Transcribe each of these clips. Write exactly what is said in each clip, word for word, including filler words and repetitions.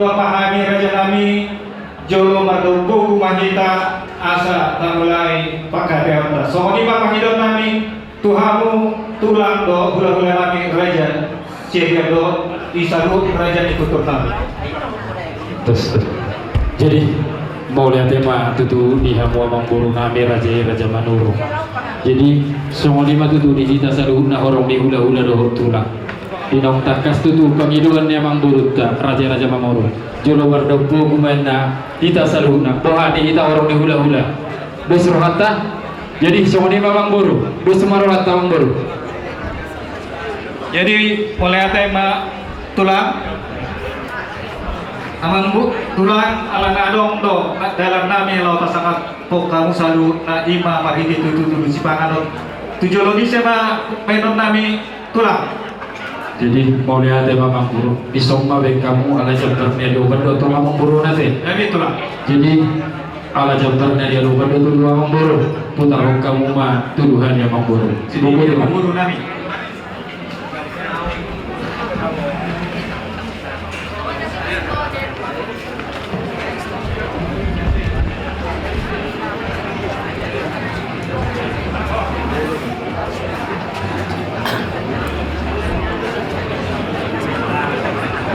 Pahami raja nami, jolo mardomu ma hita asa tamulai pangkataionta. Songon i ma pangidoan nami tu hamu tulang dohot hulahula nami raja, sian dia do i saluhut raja ni tutur nami. Tos, tos. Jadi, mauliate ma tutu di hamu amangboru nami raja i, Raja Manurung. Jadi, songon i ma tutu di hita saluhutna horong ni hulahula dohot tulang. Di naung tangkas tutu pangidoan ni amangborunta, Raja i Raja Manurung. Jolo mardomu ma hita saluhutna. Boha di hita horong ni hulahula? Dos rohanta. Jadi, songon i ma amangboru. Dos ma rohanta amangboru. Jadi, mauliate ma tulang. Amangboru, tulang, ala na adong do dalan nami laho pasangap hamu saluhutna, i ma marhite tutu Tulang Sipanganon. Tu jolo ni ise ma bahenon nami, tulang? Jadi, mauliate ma amangboru. Dison ma bahen hamu ala jambar ni adopan do tong amangboru nate. Jadi, tulang. Jadi, ala jambar ni adopan do tong amangboru. Putarhon hamu ma tu duhani amangboru. Jadi, amangboru nami.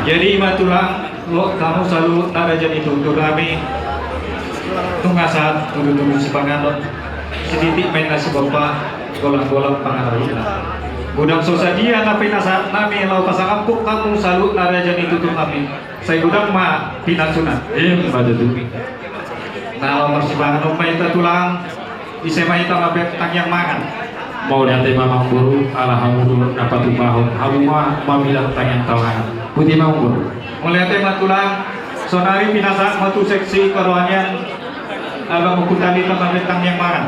Jadi, i ma tulang, hamu saluhutna raja ni tutur nami, tung asa tudu-tudu sipanganon, sititi ma inna sibompa, golang-golang pangarahutna. Godang so sadia na pinasahat nami laho pasangap hamu saluhutna raja ni tutur nami, sai godang ma pinasuna. Ima tutu. Na laho marsipanganon ma hita tulang, ise ma hita mambahen tangiang mangan? Mauliate ma amangboru, ala hamu do na patupahon, hamu ma mambahen tangiang mangan. Botima amangboru. Mauliate ma tulang, saonari pinasahat ma tu seksi kerohanian, ala mangkutali hita mambahen tangiang mangan.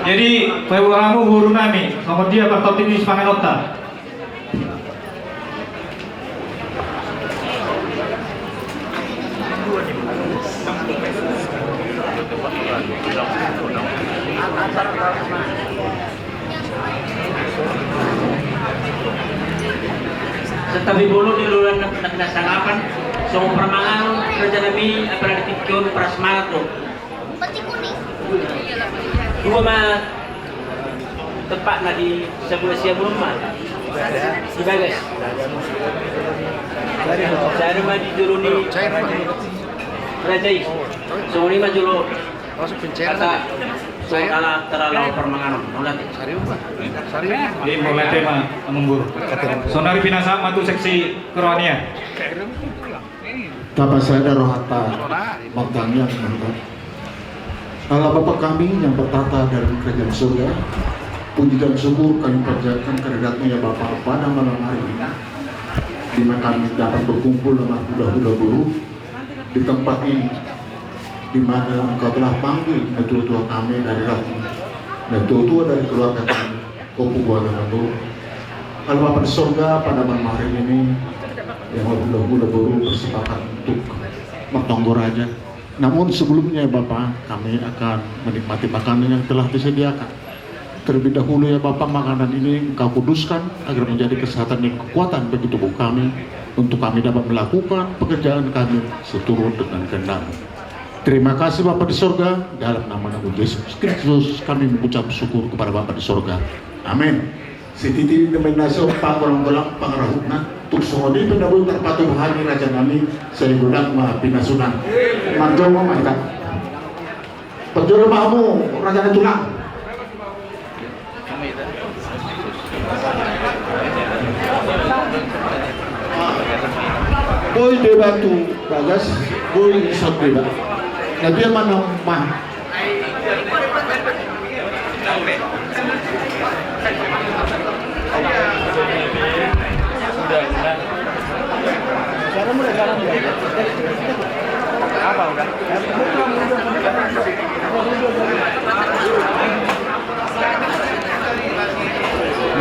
Jadi, paboa hamu boru nami, songon dia partonti ni sipanganonta. Santabi bolon di loloan na pinasangapan, songon parmanganon raja nami, apala di tingki on parasmanan do. Dua ma tempatna di sabulan siabulan ma. Di bagas. Sada ma di jolo ni raja i. Songon i ma jolo. Kata songon ala tara laho parmanganon. Mauliate. Jadi mauliate ma amangboru. Saonari pinasahat ma tu seksi kerohanian. Tapasada rohanta martangiang ma hita. Allah Bapa kami yang bertahta dalam kerajaan surga, puji dan syukur kami panjatkan kehadirat-Mu ya Bapa pada malam hari ini, di mana kami dapat berkumpul dengan hulahula boru di tempat ini, di mana Engkau telah panggil natua-tua kami dari rahim, natua-tua dari keluarga kami, Ompu Buana Manurung. Allah Bapa di sorga, pada malam hari ini, yang hulahula boru bersepakat untuk martonggo raja. Namun sebelumnya, Bapa, kami akan menikmati makanan yang telah disediakan. Terlebih dahulu, ya Bapa, makanan ini Engkau kuduskan agar menjadi kesehatan dan kekuatan bagi tubuh kami, untuk kami dapat melakukan pekerjaan kami seturut dengan kehendak-Mu. Terima kasih, Bapa di sorga, dalam nama Anakmu Yesus Kristus kami mengucap syukur kepada Bapa di sorga. Amin. Sititi ma inna sibompa, golang-golang pangarahutna, tung songon i pe na boi tarpatupa hami raja nami, sai godang ma pinasuna. Manjalo ma hita. Parjolo ma hamu raja ni tulang. Boi deba tu bagas, boi dison deba. Na dia mana mah.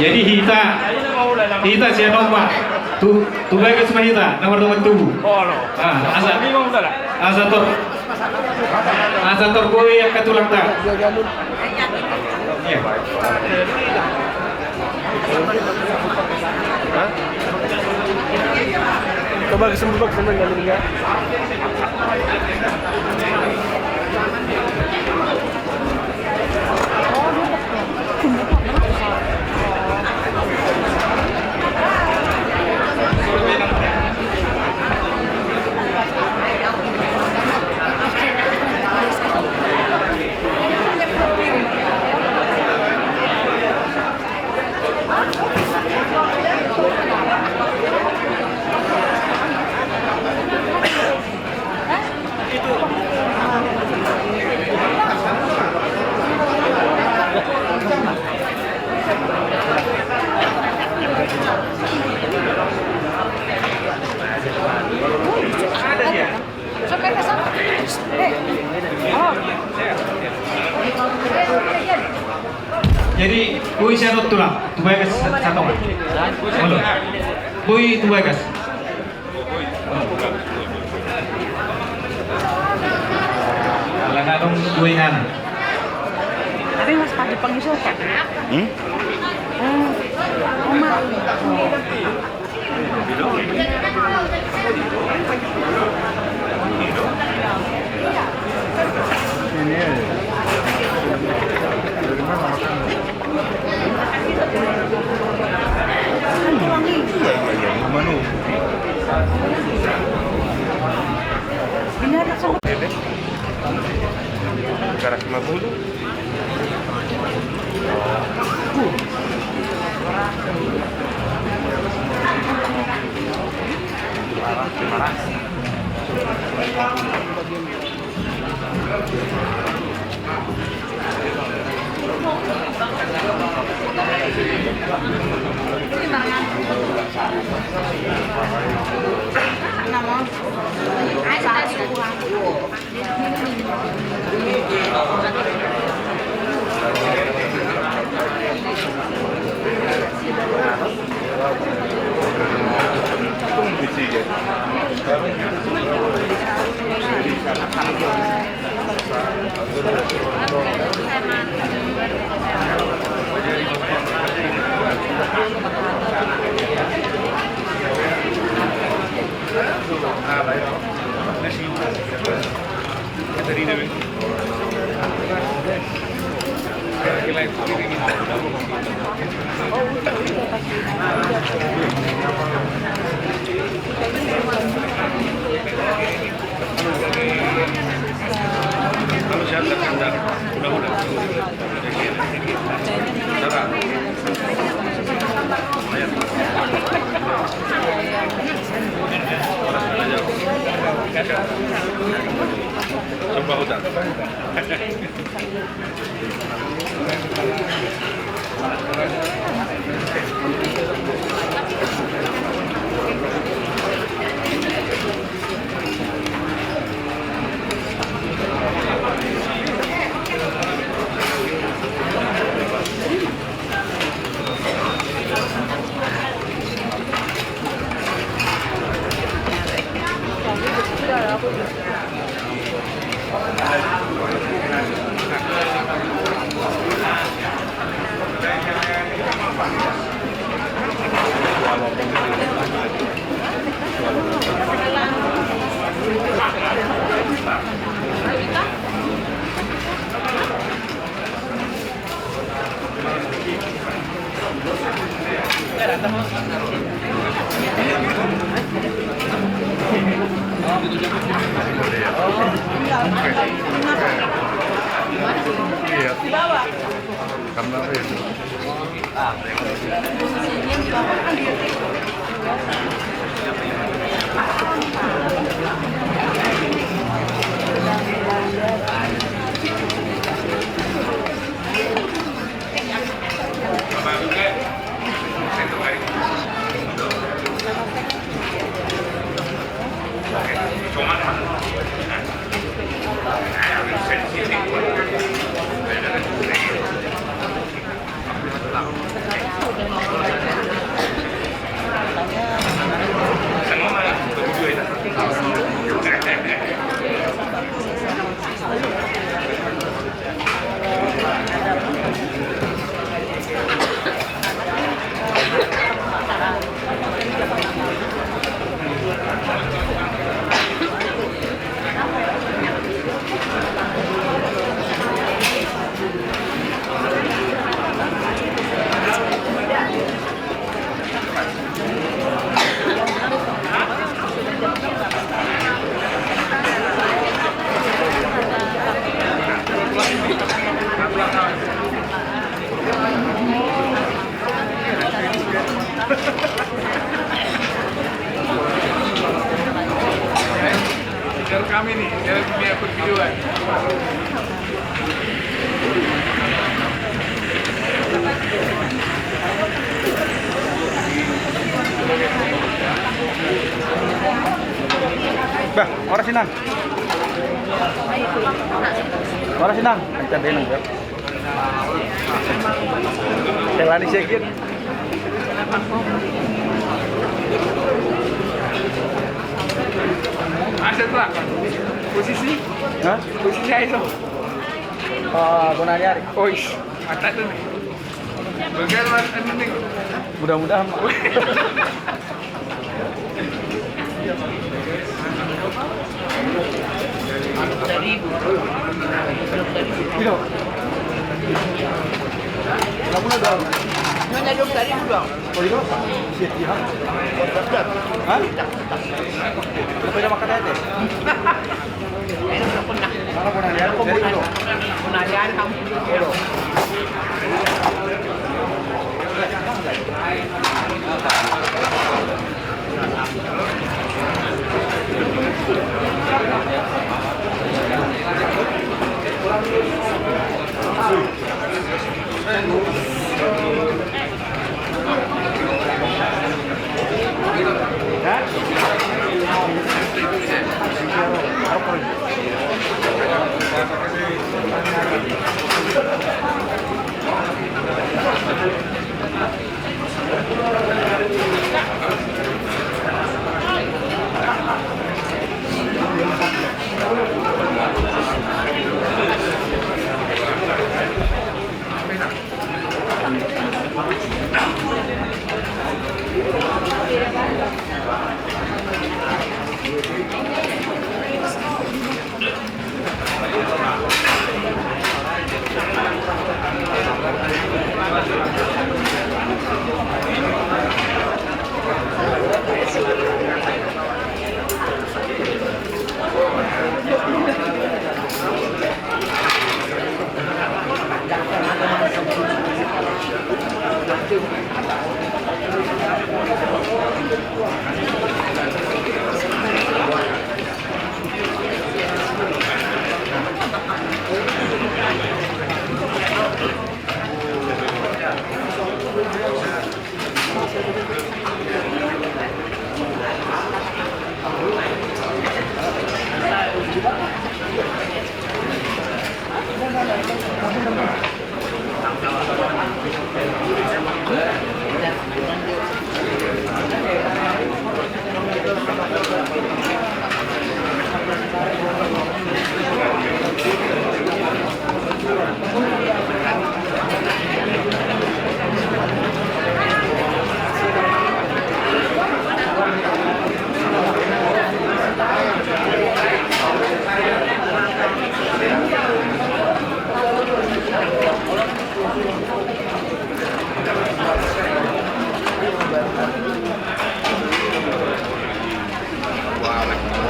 Jadi hita, hita sian on ma tu, tu bagas ma hita, na mardongan tubu. Ah, asa, asa tor, asa tor boi angka tulangta. Iya. Bagus, bagus, senang kali ini, ya. Jadi, boi sian on tulang, tu bagas sa-, satonga. Olo. Boi tu bagas. Alana adong dua inganan. Tapi mas pagi pangisokan. Hmm? Hmm. Oma. Ini ya. Dari mana makan? Iya, iya, iya, rumah nu. Ini anak sama. Karak lima puluh. Coba hutan. Iya. Karena itu. Nang. Mana sih, Nang? Ancam benang, ya. Telani sedikit. Aset lah. Posisi? Hah? Posisi aja. Ah, gua nanya, Rik. Ois. Mata tuh nih. Mudah-mudahan, Mak. Iya. Nggak boleh dong. Nyonya dong, tadi dong. Oh, iya. Siap, iya. Hah? Apa yang makan aja?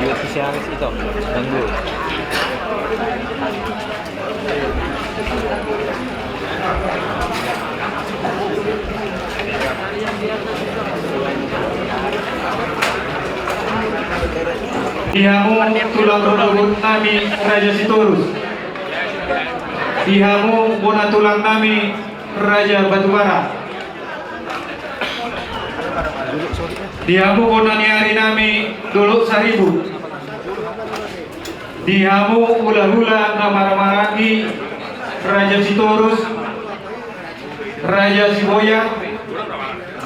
Iya, si Siaris itu, dangdut. Di hamu tulang ruhut nami Raja Sitorus. Di hamu bona tulang nami Raja Batubara. Di hamu bona ni ari nami Dolok Saribu. Di hamu hulahula na marhahamaranggi Raja Sitorus, Raja Siboya,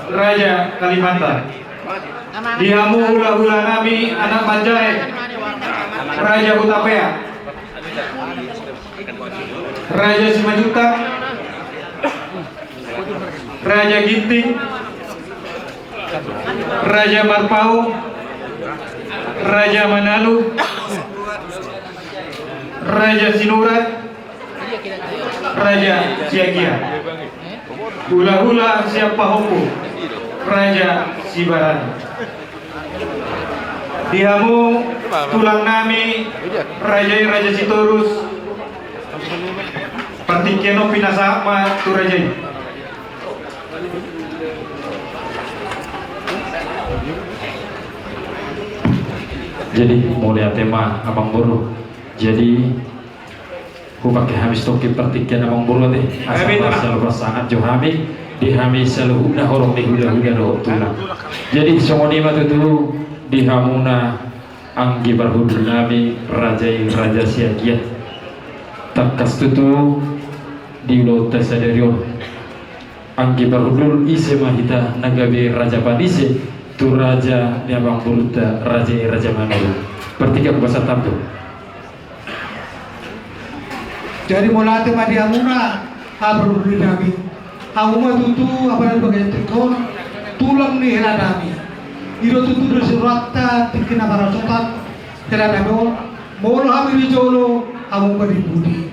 Raja Kalimantan. Di hamu hulahula nami anak manjae, Raja Hutapea, Raja Simanjuntak, Raja Ginting, Raja Marpaung, Raja Manalu, Raja Sinurat, Raja Siagian. Hulahula sian pahompu, Raja Sibarani. Di hamu tulang nami, raja i Raja Sitorus, partingkian on pinasahat ma tu raja i. Jadi, mauliate ma, Amangboru. Jadi, hupake hami satongkin partingkian, Amangboru, ate. Asa marsialupan sangap jo hami, di hami saluhutna horong ni hulahula dohot tulang. Jadi, songon i ma tutu di hamuna Anggi parhundul nami, raja i Raja Siagian. Tangkas tutu di ulaonta sadari on, anggi parhundul, ise ma hita na gabe raja panise tu raja ni amangborunta, raja i Raja Manurung? Partingkian pasahat hamu. Jadi mauliate ma di hamuna, hamu parhundul nami. Hamu ma tutu, apala di bagas tingki on, tulang ni hela nami. I do tutu di suranta tingki na parasotan hela nami on. Molo hami di jolo, hamu ma di pudi.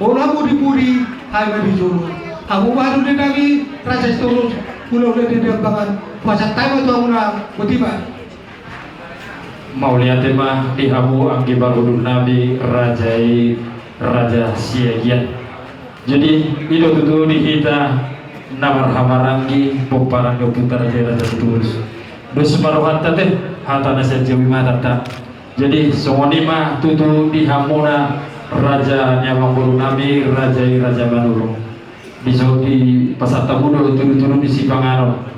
Molo hamu di pudi, hami ma di jolo. Hamu ma parhundul nami, Raja Sitorus, hulahula ni Dambangan. Pasahat hami ma tu hamuna, boti ma. Mauliate ma di hamu anggi parhundul nami, raja i Raja Siagian. Jadi i do tutu di hita na marhahamaranggi pomparan ni ompunta raja i Raja Sitorus. Dos ma rohanta ate, hata na sian Jawi ma hata. Jadi songon i ma tutu di hamuna raja ni amangboru nami, raja i Raja Manurung. Di son dipasahat hamu do tudutudu ni sipanganon.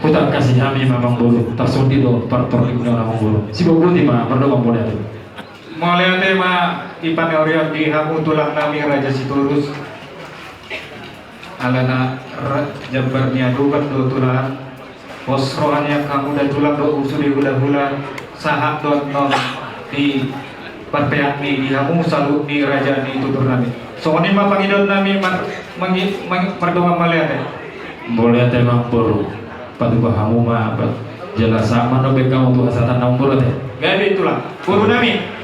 Hutangkasi hami ma amangboru, tarsongon i do partorikna amangboru. Siboboti ma, mardongan mauliate. Mauliate ma di paneorion di hamu tulang nami Raja Sitorus. Alana ra-, jambar ni adopan do tulang. Pos roha ni angka hamu da tulang dohot sude hulahula, sahat do annon di parpeak ni di hamu saluhut ni raja ni tutur nami. Songon i ma pangidoan nami mar-, mangi-, mangi-, mardongan mauliate. Mauliate ma amangboru. Patupa hamu ma, pa-, jala sahat ma na baen hamu tu hasahatan na amangboru ate. Gabe tulang. Boru nami.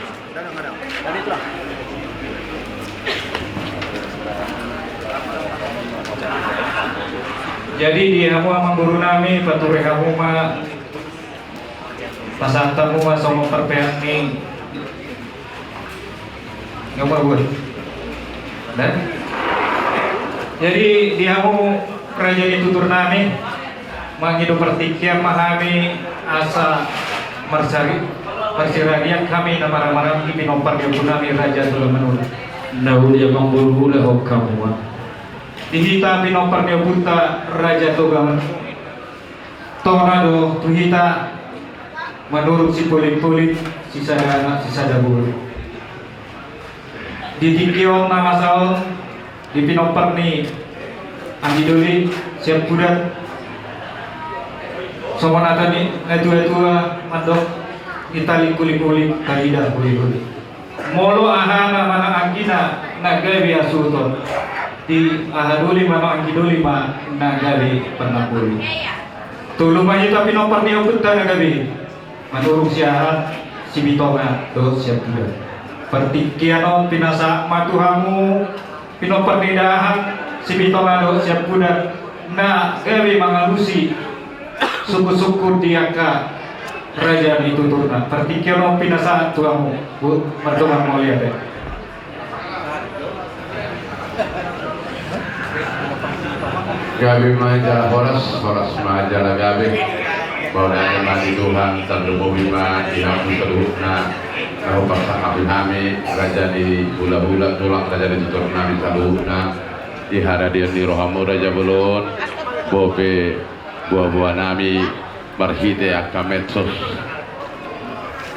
Jadi di hamu amangboru nami, pature hamu ma, pasahat hamu ma songon parpeak ni. Nggak apa-apa. Nah. Jadi di hamu raja ni tutur nami, mangido partingkian ma hami asa marsari-, marsirarian hami na marhahamaranggi pinompar ni ompu nami Raja Toga Manurung. Na uli amangboru, ulahon hamu ma. Di hita pinompar ni ompunta Raja Toga Manurung. Tona do tu hita Manurung sipolin-polin, sisada anak sisada boru. Di tingki on na masa on, di pinompar ni anggi doli siampudan, songon hata ni natuatua mandok, di tali kuling-kuling, tali da huli-huli. Molo aha na manang anggina na gabe hasuhuton, di aha doli manang anggi doli ma na gabe panamboli. Tolu ma hita pinompar ni ompunta na gabe, Manurung, Siahaan, Sibitonga dohot Siampudan. Partingkian on pinasahat ma tu hamu pinompar ni Dahan, Sibitonga dohot Siampudan na gabe mangalusi sungkun-sungkun di angka raja ni tuturna. Partingkian on pinasahat tu hamu, mardongan mauliate. Gabe ma jala horas, horas ma jala gabe. Mauliate ma di Tuhan, tarlumobi ma di hamu saluhutna. Na hupasahat hami, raja ni hulahula, tulang raja ni tutur nami saluhutna. Di haradeon ni rohamu raja bolon, bope boa-boa nami marhite angka medsos,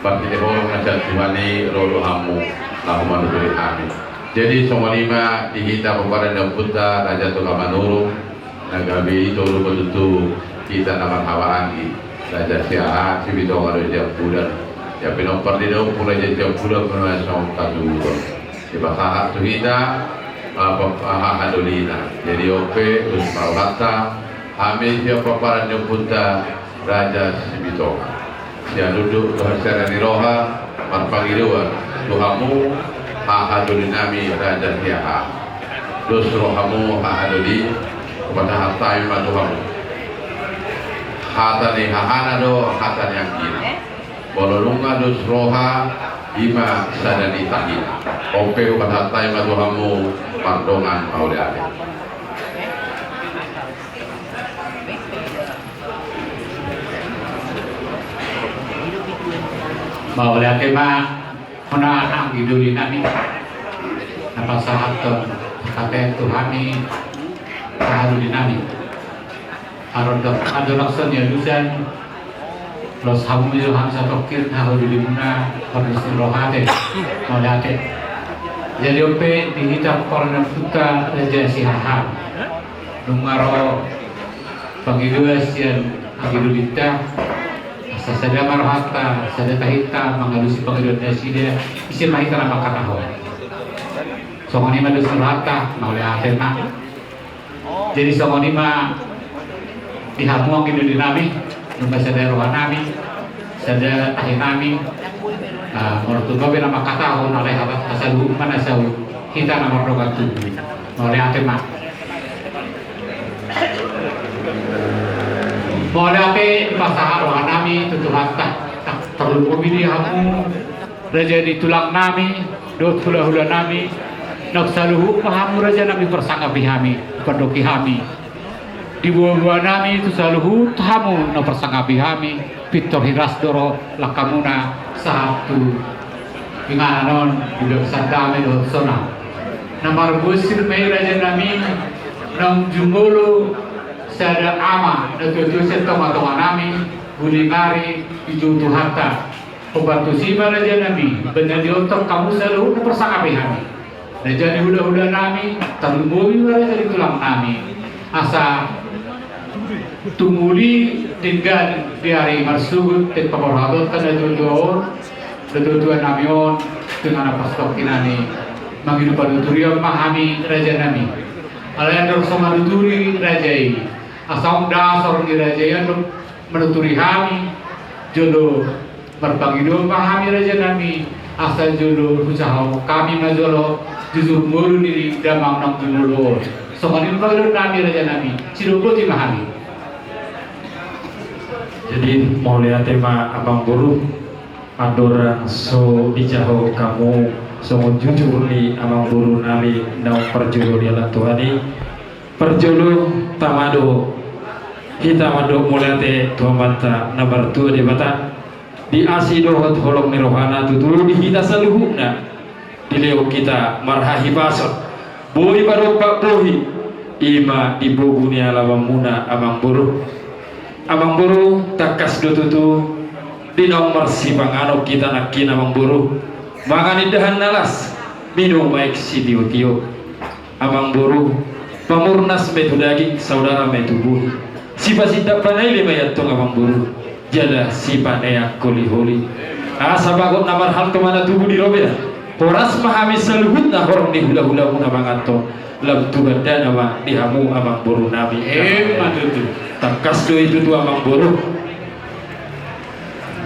marhite horong na sian Tuhan i ro do hamu laho manuturi hami. Jadi songon i ma di hita pomparan ni ompunta Raja Toga Manurung, na gabe i tolu ma tutu hita na marhahamaranggi, Raja Siahaan, Sibitonga dohot Siampudan. Ia pinompar ni ompu Raja Siampudan ma songon hasuhuton. Dipasahat tu hita, ah, pe-, ah, haha dolina. Jadi on pe, dos ma rohanta, hami sian pomparan ni ompunta Raja Sibitonga. Sian unduk tu hasea ni roha, marpangidoan tu hamu, haha doli nami Raja Siahaan. Dos rohamu haha doli, hupasahat hami ma tu hamu. Hata ni hahana do hata ni anggina. Molo nunga dos roha, i ma sada ni tahina. On pe hupasahat hami ma tu hamu, mardongan mauliate. Mauliate ma, hona anggi doli nami. Na pasahathon hata tu hami, haha doli nami. Aro do, ado lakson ni alusan, Los hamu ma jo hami satongkin haha udulimuna, pardos ni rohate. Mauliate. Jadi on pe di hita parnampunta Raja Siahaan, nunga ro pangidoan sian anggi dolinta, asa sada ma rohanta, sada tahinta mangalusi pangidoan nasida, ise ma hita na mangkatahon. Songon i ma dos ni rohanta. Mauliate ma. Jadi songon i ma di hamu anggi dolinami, nunga sada rohanami, sada tahinami. Ah, molo tung gabe na mangkatahon, alai hata saluhut ma na saut, hita na mardongan tubu. Mauliate ma. Mauliate dipasahat rohanami tu Tuhanta. Tarlumobi di hamu raja ni tulangnami dohot hulahulanami, naung saluhut ma hamu rajanami parsangapi hami, pandoki hami. Di boaboanami tu saluhut hamu na parsangapi hami, pintor hiras do ro langkamuna sahat tu inganan on, di bagasan dame dohot sonang. Na marbosir ma i rajanami, naung jumolo sada ama na tuatua sian tongatonganami, bulingari dijou Tuhanta. Hombar tusi ma rajanami, bahen na diontong hamu saluhut na parsangapi hami, raja ni hulahulanami, tarlumobi ma raja ni tulangnami. Asa tumuli denggan di ari marsogot, di paborhatonta na tuatua on, na tuatuanami on, tu inganan parstongkinan i, mangido panuturion ma hami rajanami. Alai andor so manuturi raja i, asa on dasor ni raja i andor manuturi hami, jolo marpangidoan ma hami rajanami, asa jolo hujaha hami ma jolo jujur ngolu ni damang naung jumolo on. Songon i ma pangidoannami rajanami, sidok boti ma hami. Jadi mauliate ma amangboru, andorang so dijaha hamu songon jujur ni amangborunami naung parjolo di halak Tuhan i. Parjolo tama do hita mandok mauliate tu Amanta na martua Debata, di asi dohot holong ni rohana tutu di hita saluhutna. Dilehon hita marhahipason, boi padompak bohi, i ma di bogu ni alamanmuna amangboru. Amangboru, tangkas do tutu, di naung marsipanganon hita nangkin amangboru, mangan indahan na las, minum aek sitiotio. Amangboru, pamurnas ma i tu daging, saudara ma i tu bohi. Sipasindak panaili ma i antong amangboru, jala sipaneang holiholi. Asa bagot na marhalto ma na tubu di robean. Horas ma hami saluhutna horong ni hulahulamuna manganhon, lam tu gandana ma di hamu amangborunami. Emma tutu. Tangkas do i tutu amangboru.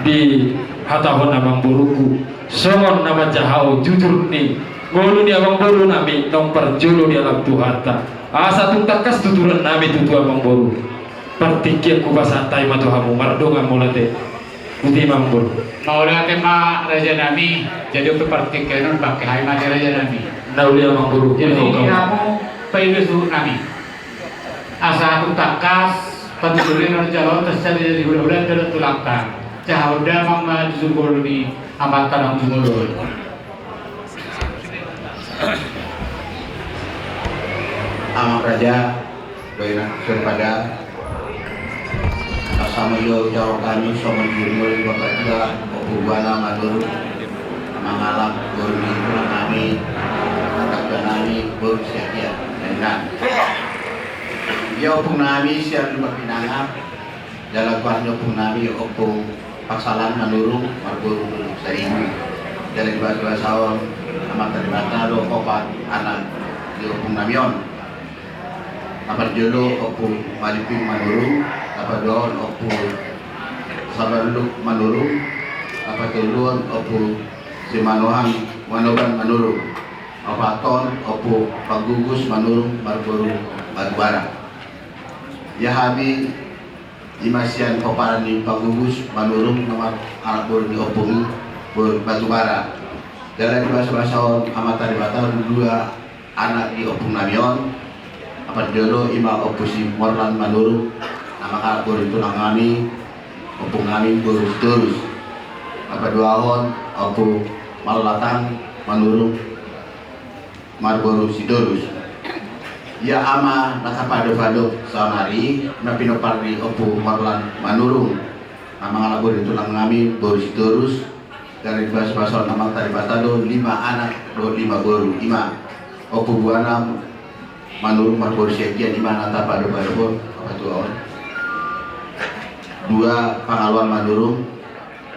Dihatahon amangboruku, songon na manjaha jujur ni ngolu ni amangborunami naung parjolo di halak Tuhanta. Asa tung tangkas tuturonnami tutu amangboru. Partingkian hupasahat hami ma tu hamu mardongan mauliate. Boti ma amangboru. Mauliate ma rajanami, jadi on pe partingkian on bangke hami ma di rajanami. Na uli amangboru. Jadi di hamu paido suhutnami. Asa tung tangkas panuturion na jalo on, asa di hulahulam jalo tulangta. Jaha on damang ma jujur ngolu ni amanta naung jumolo on. Amang raja, dohot inang soripada, asa ma jo jaha hami songon jujur ngolu ni bapatua, Ompu Buana Manurung, mangalap boru ni tulangnami, angka tuanami, boru Siahaan. Ia ompungnami sian Lumban Pinangan, jala goar ni ompungnami Ompu Paksalan Manurung, marboru Manurung Saribu. Jala dibasabasahon Amanta Debata do opat anak di ompungnami on. Na parjolo Ompu Maliping Manurung, na paduahon Ompu Sabarluk Manurung, na patoluhon Ompu Simanohan Manoban Manurung, na paopathon Ompu Panggugus Manurung marboru Batubara. Ia hami i ma sian pomparan ni Panggugus Manurung na marboru ni ompung i, boru Batubara. Jala dibasabasahon Amanta Debata do dua anak di ompungnami on. Na parjolo i ma Ompu Simorlan Manurung, na mangalap boru ni tulangnami, ompungnami boru Sitorus. Na paduahon Ompu Marlatang Manurung, marboru Sitorus. Ia ama na tapadopadop saonari, na pinompar ni Ompu Marlan Manurung. Na mangalap boru ni tulang nami, boru Sitorus. Jala dibasabasahon Amanta Debata do lima anak dohot lima boru. Ima Ompu Buana Manurung marboru Siagian, ima na tapadopadophon, papatua on. Dua Pangaloan Manurung.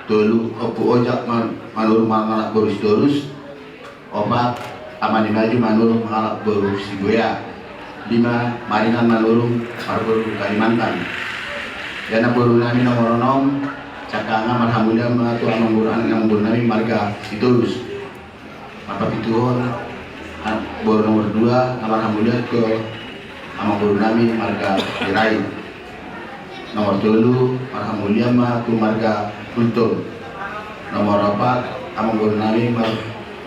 Tolu Ompu Ojak Man-, Manurung mangalap boru Sitorus. Opat Ama ni Maju Manurung mangalap boru Sibuea. Lima Marinan Manurung marboru Kalimantan. Ia na boru nami nomor onom, sangkangan marhamulian ma tu amangboru, anak ni amangboru nami marga Sitorus. Marpapituhon, an-, boru nomor dua na marhamulian tu amangboru nami marga Sirait. Nomor tolu marhamulian ma tu marga Gultom. Nomor opat amangboru nami mar-,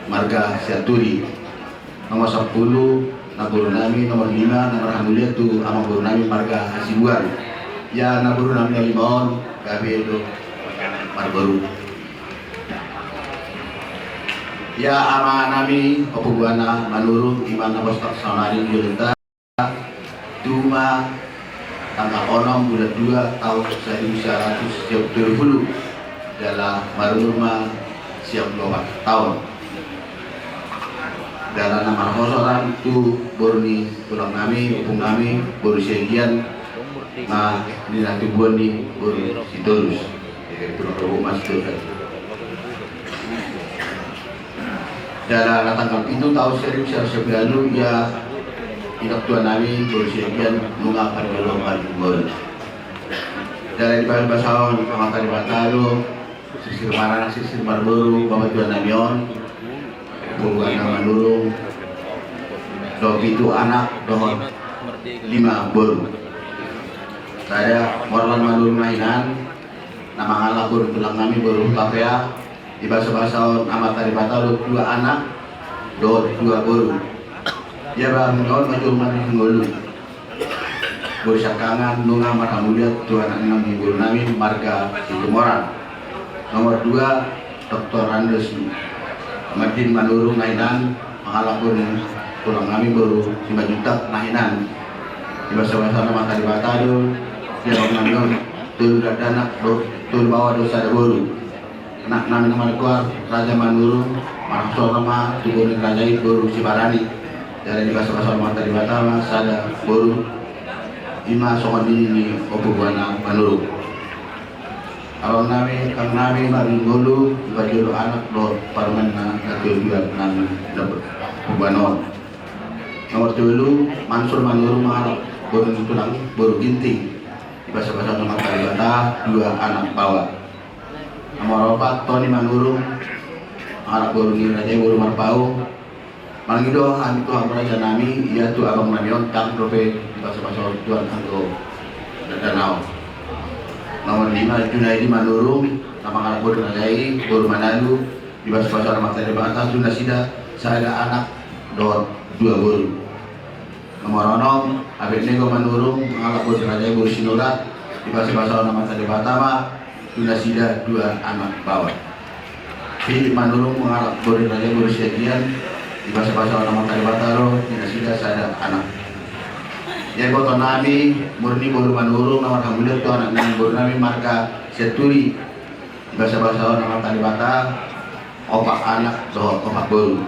marga Sianturi. Nomor sampulu na boru nami, nomor lima na marhamulian tu amangboru nami marga Hasibuan. Ia na boru nami na lima on gabe do marboru. Ia ama nami Ompu Buana Manurung, ima na bostak saonari di jolonta. Tubu ma tanggal onom bulan dua taon saribu sia ratus sia pulu tolu, jala marumur ma sia pulu opat taon. Jala na marhosoran tu boru ni tulang nami, ompung nami, boru Siagian, na ninna tubuan ni boru Sitorus. Jadi tulang rorobot ma Sitorus. Jala na tanggal pitu taon saribu sia ratus sia pulu ualu, ia inang tua nami boru Siagian nunga parjolo marhite boru. Jala dibasabasahon Amanta Debata do sirsir maranak sirsir marboru bapatua nami on, Ompu Buana Manurung, dohot pitu anak dohot lima boru. Sada Morlan Manurung na hinan, na mangalap boru ni tulang nami boru Hutapea. Dibasabasahon Amanta Debata do dua anak dohot dua boru. Ia baru on ma jolma na mangolu. Boru sangkangan nunga marhamulian tu anak ni amangboru nami marga Situmorang. Nomor dua Doktor Andos Madin Manurung na hinan, mangalap boru ni tulang nami boru Simanjuntak na hinan. Dibasabasahon Amanta Debata do di abang nami on tolu dakdanak dohot tolu baoa dohot sada boru. Anak nami na margoar Raja Manurung, marhasohotan ma tu boru ni raja i boru Sibarani. Jala dibasabasahon Amanta Debata ma sada boru, ima songon nini ni Ompu Buana Manurung. Abang nami, inang nami, marhite boru, diparjolo anak dohot parumaenna na tuatua nami na Ompu Buana on. Nomor tolu Mansur Manurung mangalap boru ni tulang boru Ginting. Dibasabasahon Amanta Debata dua anak baoa. Nomor opat Toni Manurung mangalap boru ni raja i boru Marpaung. Mangido hami tu hamu raja nami, ia tu abang nami on ndang dope dibasabasahon Tuhan anggo dakdanak on. Nomor lima Junaidi Manurung na mangalap boru ni raja i boru Manalu. Dibasabasahon Amanta Debata tu nasida sada anak dohot dua boru. Nomor onom Abednego Manurung mangalap boru ni raja i boru Sinurat. Dibasabasahon Amanta Debata ma tu nasida dua anak baoa. Philip Manurung mangalap boru ni raja i boru Siagian. Dibasabasahon Amanta Debata do di nasida sada anak. Ia iboto nami Murni boru Manurung na marhamulian tu anak ni amangboru nami marga Sianturi. Dibasabasahon Amanta Debata opat anak dohot opat boru.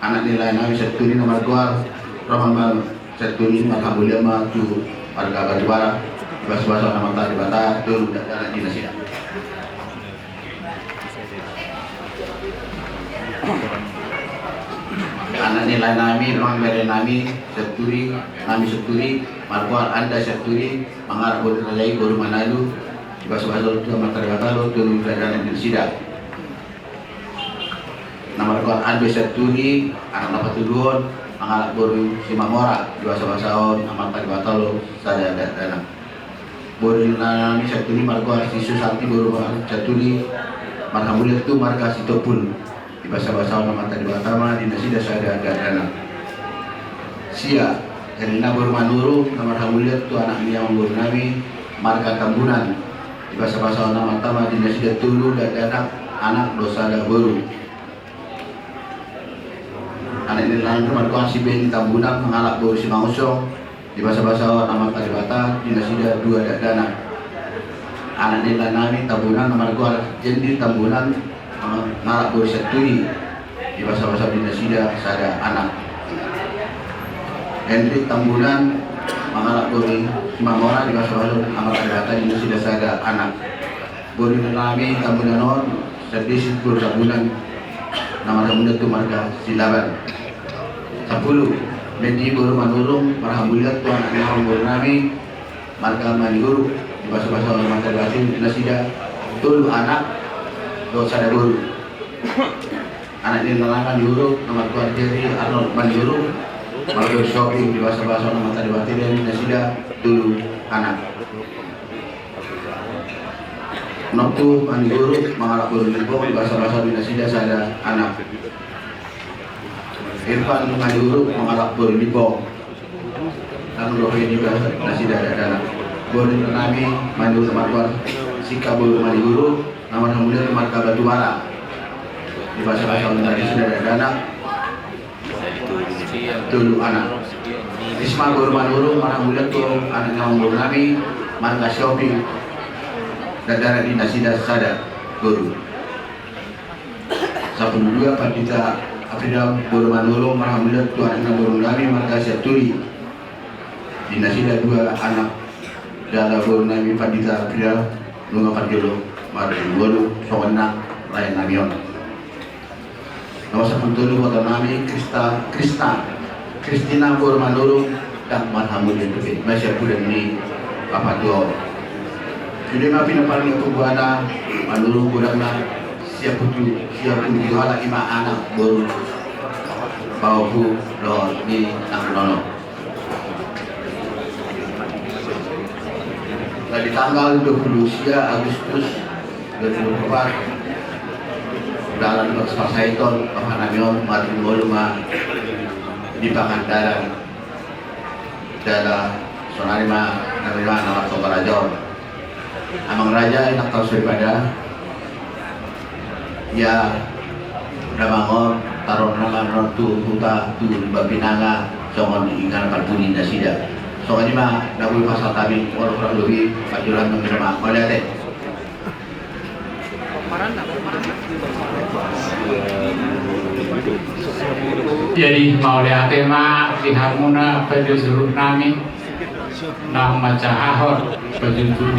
Anak ni lae nami Sianturi na margoar Roman Manurung Sianturi marhamulian ma tu marga Batubara. Dibasabasahon Amanta Debata tolu dakdanak di nasida. Anak ni lae nami, amang bere nami Sianturi, nami Sianturi, margoar Anda Sianturi, mangalap boru ni raja i boru Manalu. Dibasabasahon tu Amanta Debata do tolu dakdanak di nasida. Na margoar Ando Sianturi, anak na patoluhon, mangalap boru Simamora. Dibasabasahon Amanta Debata do sada dakdanak. Boru ni lae nami Sianturi margoar si Susanti boru Sianturi, marhamulian tu marga Sitompul. Dibasabasahon Amanta Debata ma di nasida sada dakdanak. Sia, Herlina boru Manurung na marhamulian tu anak ni amangboru nami marga Tambunan. Dibasabasahon Amanta ma di nasida tolu dakdanak, anak dohot sada boru. Anak ni lae nami margoar si Beni Tambunan mangalap boru Simangunsong. Dibasabasahon Amanta Debata di nasida dua dakdanak. Anak ni inang nami Tambunan na margoar Jendi Tambunan, mangalap boru Sianturi, dibasabasa di nasida sada anak. Henry Tambunan, mangalap boru Simamora, dibasabasa Amanta Debata, di nasida sada anak. Boru ni inang nami Tambunan on, Siandesit boru Tambunan, na marhamulian tu marga Silaban. Sampulu. Mendi boru Manurung, marhamulian tu anak ni amangboru nami, marga Maniguruk, dibasabasa Amanta Debata, di nasida tolu anak dohot sada boru. Anak ni inang nami Maniguruk, na margoar Jerry Arnold Maniguruk, marga Sihombing, dibasabasa Amanta Debata, di nasida tolu anak. Noktu Maniguruk, mangalap boru Limbong, dibasabasa di nasida sada anak. Irfan Maniguruk, mangalap boru Limbong, nang dope di nasida dakdanak. Boru ni inang nami Maniguruk, margoar Sika boru Maniguruk, na marhamulian tu marga Batubara, dibasabasa Amanta di nasida dakdanak, tolu anak. Risma boru Manurung, marhamulian tu anak ni amangboru nami, marga Sihombing, dakdanak, di nasida sada boru. Sampulu dua. Pandita Afrida boru Manurung, marhamulian tu anak ni amangboru nami, marga Sianturi, di nasida dua anak. Jala boru nami Pandita Afrida nunga parjolo marjolo, songon i nang lae nami on. Nomor sampulu tolu, iboto nami Krista, Krista, Kristina boru Manurung, ndang marhamulian dope, masih siampudan ni papatua on. Sude ma pinompar ni ompu buana Manurung, godangna sia pulu, sia pulu pitu halak, i ma anak, boru, pahompu dohot ni nang nono. Nah, di tanggal dua puluh sia Agustus dua ribu dua puluh empat, dalan Bagas Panjaitan, bapak nami on marjolo ma di Pangandaran. Jala sonari ma nami ma na martonggo raja on. Amang raja, inang tahu soripada. Ia damang on, taruhon na ma on tu huta, tu Limbangan Pinanga, songon i nang parpudi nasida. Songon i ma na boi pasahat hami, molo kurang lobi, panjuluan nami damang. Mauliate. Jadi, mauliate ma di hamuna, pajujur nami. Naung manjahahon pajujur,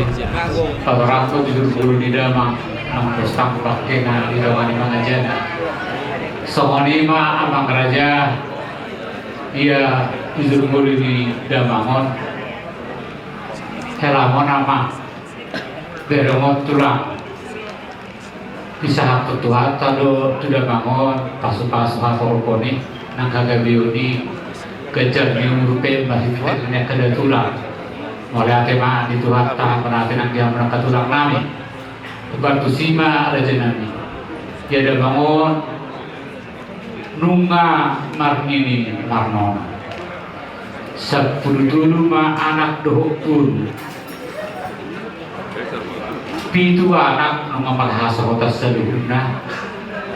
patorangkon jujur ngolu ni damang, naung pos tangkas pangkena di dongan ni mangajana. Songon i ma amang raja, ia jujur ngolu ni damang on. Helamon amang, berengon tulang. Disahaphon Tuhanta do tu damang on pasupasu haporupon i, nang hagabeon i, ganjang ni umur pe marhite ni angka tulang. Mauliate ma di Tuhanta, mauliate nang di hamu angka tulang nami. Umbahen tusi ma raja nami. Ia damang on nunga marnini marnono. Sampulu tolu ma anak dohot boru. Pitu anak nunga marhasohotan saluhutna.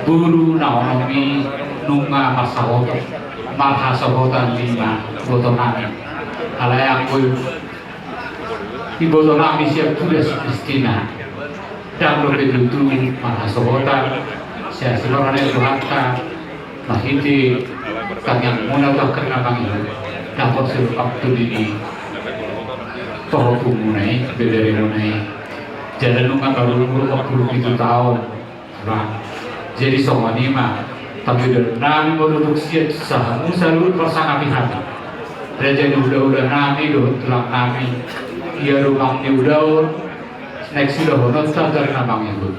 Boru na onom i nunga marsahotan, marhasohotan lima, iboto nami. Alai anggo iboto nami siampudan si Kristina, ndang dope tutu marhasohotan. Sai sian ni Tuhanta, marhite tangiangmuna tu angka na mangihut, dapot sirupang tu diri pahompumuna i, beberemuna i. Jala nunga marumur opat pulu pitu taon. Bah, jadi songon i ma, tapi dohot nami molo dung sian hamu saluhut marsangapi hami. Raja ni hulahula nami dohot tulang nami, ia rumang ni ulaon, naeng sidohononta tu angka na mangihut.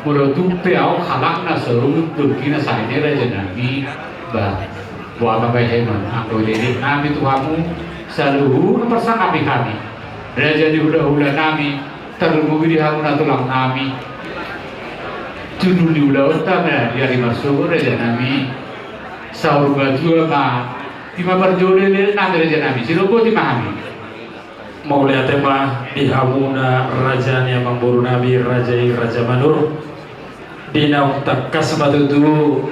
Molo tung pe ahu halak na so ruhut dongki na sahali raja nami, bah, boha ma bahenon, anggo didok nami tu hamu, saluhut marsangapi hami. Raja ni hulahula nami, tarlumobi di hamuna tulang nami. Jujur ni ulaonta ma di ari marsogot raja nami. Saur matua ma, i ma parjolo nami raja nami. Sidohoti ma hami. Mauliate ma di hamuna raja ni amangboru nami, raja i Raja Manurung. Di naung tangkas ma tutu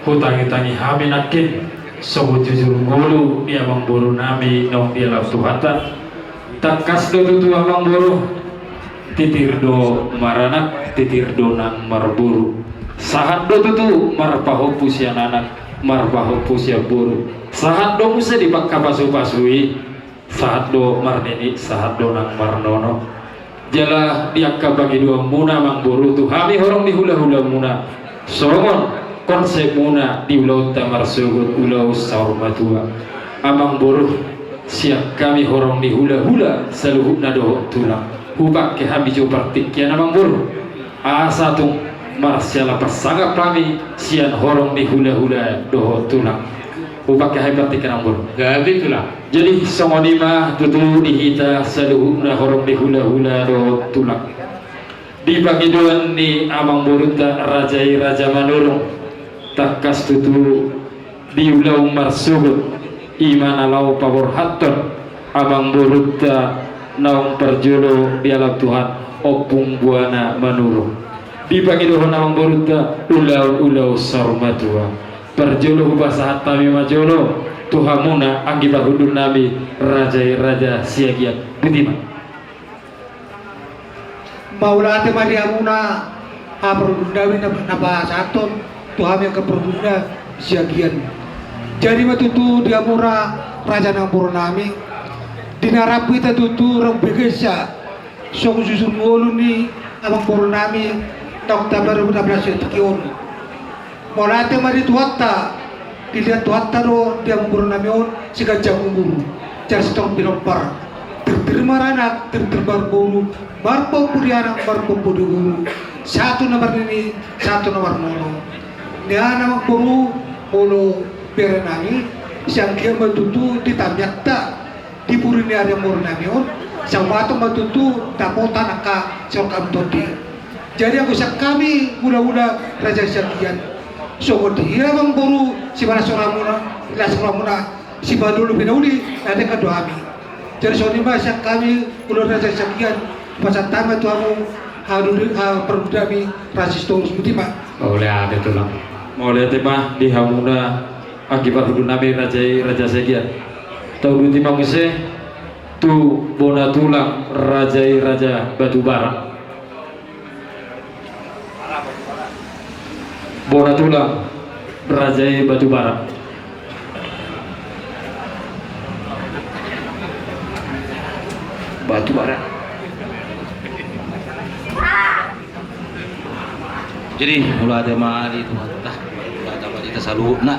hutangitangi hami nangkin, songon jujur ngolu ni amangboru nami naung dialap Tuhanta. Tangkas do tutu amangboru. Titir do maranak, titir do nang marboru. Sahat do tutu marpahompu sian anak, marpahompu sian boru. Sahat do muse dipangkapasupasu i, sahat do marnini, sahat do nang marnono. Jala di angka pangidoanmuna, amangboru, tu hami horong ni hulahulamuna, songon konsepmuna di ulaonta marsogot, ulaon saur matua. Amangboru, sian hami horong ni hulahula saluhutna dohot tulang, hupangke hami jo partingkian, amangboru, asa tung marsiala parsangap hami sian horong ni hulahula dohot tulang. Hupangke hami partingkian, amangboru. Gabe, tulang. Jadi songon i ma tutu di hita saluhutna horong ni hulahula dohot tulang. Di pangidoan ni amangborunta raja i, Raja Manurung, tangkas tutu di ulaon marsogot, i ma na laho paborhathon amangborunta naung parjolo di alam Tuhan, Ompung Buana Manurung. Dipangidohon amangborunta ulaon, ulaon saur matua. Parjolo hupasahat hami ma jolo tu hamuna anggi parhundulnami, raja i, Raja Siagian. Botima. Mauliate ma di hamuna, haha parhundulnami na, na pasahathon tu hami angka parhundulna Siagian. Jadi ma tutu di hamuna, raja nang borunami, di na rambu hita tutu rambu Bagaisa, songon susun ngolu ni amangborunami, naung tabaru na belas tingki on. Mauliate ma di Tuhanta, dilehon Tuhanta do di amangborunami on siganjang umur jala sitorop pinompar, tirtir maranak, tirtir marboru, marpahompu di anak, marpahompu di boru, sahat tu na marnini, sahat tu na marnono. Nian, amangboru, molo berenami, sian dia ma tutu di tangiangta, di pudi ni ari amangborunami on, sahat ma tutu dapotan angka sitorop tondi. Jadi anggo sian hami hulahula Raja Siagian, songon dia, amangboru, sipalas rohamuna, las rohamuna, sipangido pinauli, na denggan do hami. Jadi songon i ma sian hami hulahula Raja Siagian, pasahat hami ma tu hamu, haha parhundulnami, Raja Sitorus. Botima. Mauliate, tulang. Mauliate ma di hamuna anggi parhundulnami, raja i, Raja Siagian. Tauduti ma muse tu bona tulang, raja i, Raja Batubara. Bona tulang, raja i, Batubara. Batubara. Jadi mauliate ma di Tuhanta, mauliate ma di hita saluhutna.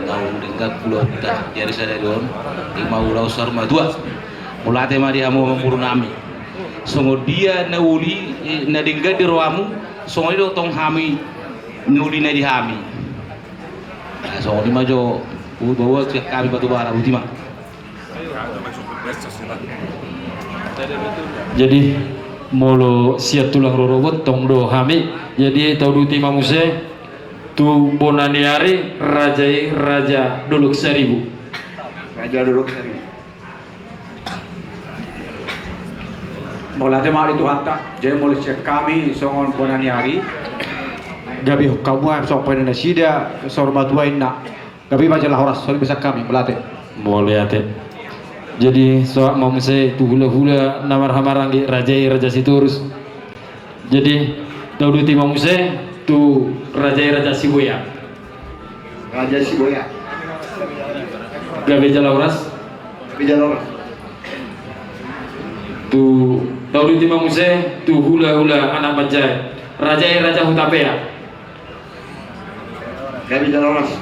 Naung denggan ulaonta di ari sadari on, i ma ulaon saur matua. Mauliate ma di hamu amangborunami. Songon dia na uli, eh, na denggan di rohamu, songon i do tong hami na uli na di hami. Nah, songon i ma jo, huboan sian hami Batubara. Botima. Jadi molo sian tulang rorobot tong do hami, jadi tauduti ma muse tu bona ni ari, raja i, Raja Dolok Saribu. Raja Dolok Saribu. Mauliate ma di Tuhanta. Jadi molo sian hami songon bona ni ari, gabe hamu ma songon pande nasida, saur matua inna. Gabe ma jala horas, songon i ma sian hami, mauliate. Mauliate. Jadi soat ma muse tu hulahula na marhahamaranggi, raja i, Raja Sitorus. Jadi tauduti ma muse tu raja i, Raja Siboya. Raja Siboya. Gabe jala horas. Gabe jala horas. Tu, tauduti ma muse tu hulahula anak manjae, raja i, Raja Hutapea. Gabe jala horas.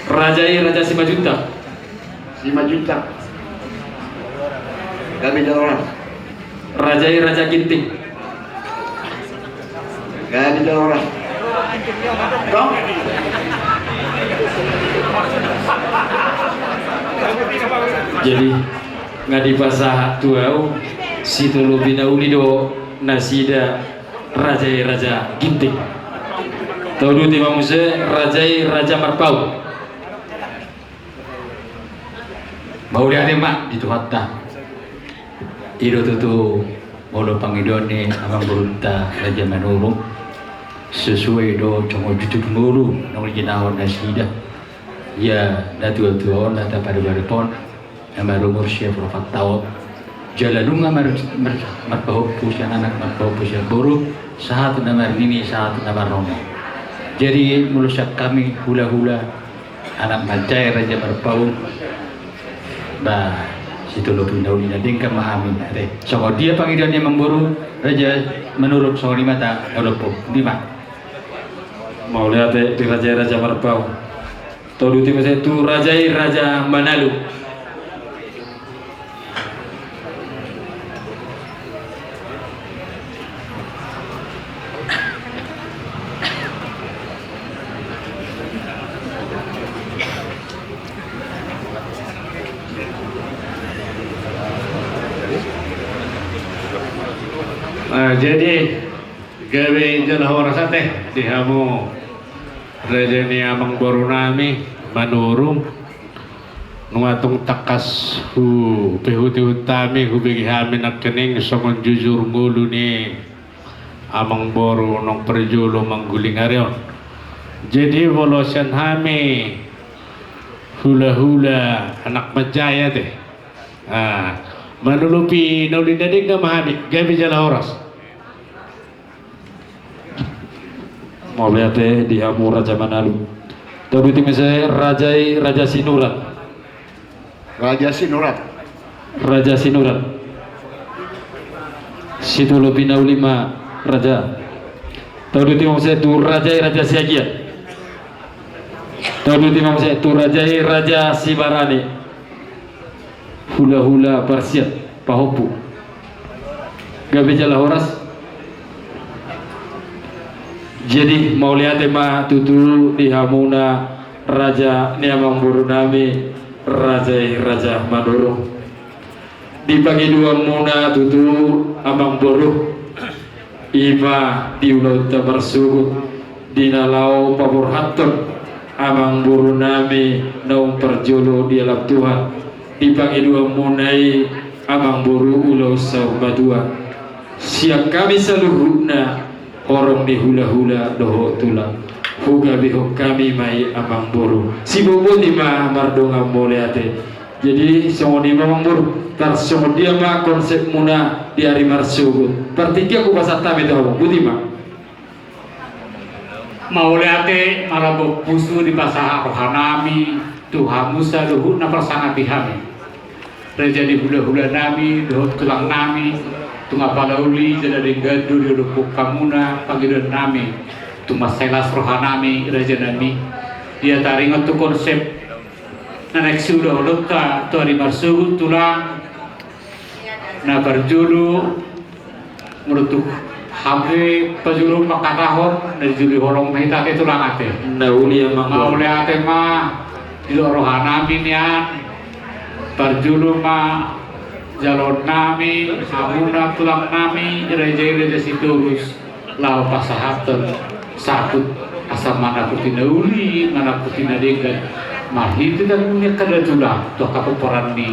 Raja i, Raja Simanjuntak. Simanjuntak. Gabe jala horas. Raja i, Raja Ginting. Gabe jala horas. Tong. Jadi nga dipasahat tu ahu sitolopi na uli do nasida, raja i, Raja Ginting. Tauduti ma muse, raja i, Raja Marpaung. Mauliate ma di Tuhanta. I do tutu molo pangidoan ni amangborunta Raja Manurung, sesuai do songon jutut ngolu naung jinalo nasida. Ia natuatua on, na tapadupadu on, na marumur sia pulu opat taon, Jala nunga mar-, mar-, marpahompu sian anak, marpahompu sian boru, sahat na marnini, sahat na marnono. Jadi molo sian hami hulahula, anak manjae Raja Marpaung, ba, sitolopi na uli na denggan ma hami. Ate, songon dia pangidoan ni amangboru, Raja Manurung, songon i ma taulahon. Di ma. Mauliate di raja i Raja Marpaung. Tauduti muse tu raja i Raja Manalu. Nah, jadi gabe jala horas ate di hamu raja ni amangboru nami Manurung. Nunga tung tangkas hupaihutihut hami, hubege hami nangkining songon jujur ngolu ni amangboru naung parjolo mangguling ari on. Jadi molo sian hami hulahula anak manjae ate, ah, manolopi na uli na denggan ma hami, gabe jala horas. Mauliate di hamu Raja Manalu. Tauduti muse raja i Raja Sinurat. Raja Sinurat. Raja Sinurat. Sitolopi na uli ma raja. Tauduti muse tu raja i Raja Siagian. Tauduti muse tu raja i Raja Sibarani. Hulahula parsiat pahompu. Gabe jala horas. Jadi mauliate ma tutu di hamuna raja ni amangboru nami, raja i Raja Manurung. Di pangidoan muna tutu amangboru, i ma di ulaonta marsogot di na laho paborhathon amangboru nami naung parjolo dialap Tuhan. Di pangidoan muna i amangboru ulaon saur matua. Sian hami saluhutna horong ni hulahula dohot tulang, hugabehon hami ma i amangboru. Sibotboti ma mardongan mauliate. Jadi songon i ma amangboru, tarsongon dia ma konsep muna di ari marsogot. Partingkian hupasahat hami tu hamu, boti ma. Mauliate marombohompu, dipasahat roha nami tu hamu saluhutna parsangapi hami, raja ni hulahula nami dohot tulang nami. Tung apala uli jala denggan do diolopon hamuna pangidoan nami. Tung mansai las roha nami raja nami, ia taringot tu konsep na naeng siulahononta tu ari marsogot tulang. Na parjolo, molo tu hape pajolo mangkatahon, na dijolo holong ma hita ate tulang ate. Na uli amangboru. Mauliate ma didok roha nami nian. Parjolo ma jaloon nami, hamuna tulang nami, raja i Raja Sitorus, laho pasahathon saput asa manaputi na uli, manaputi na denggan, marhite tangiang ni angka datulang tu angka pomparan ni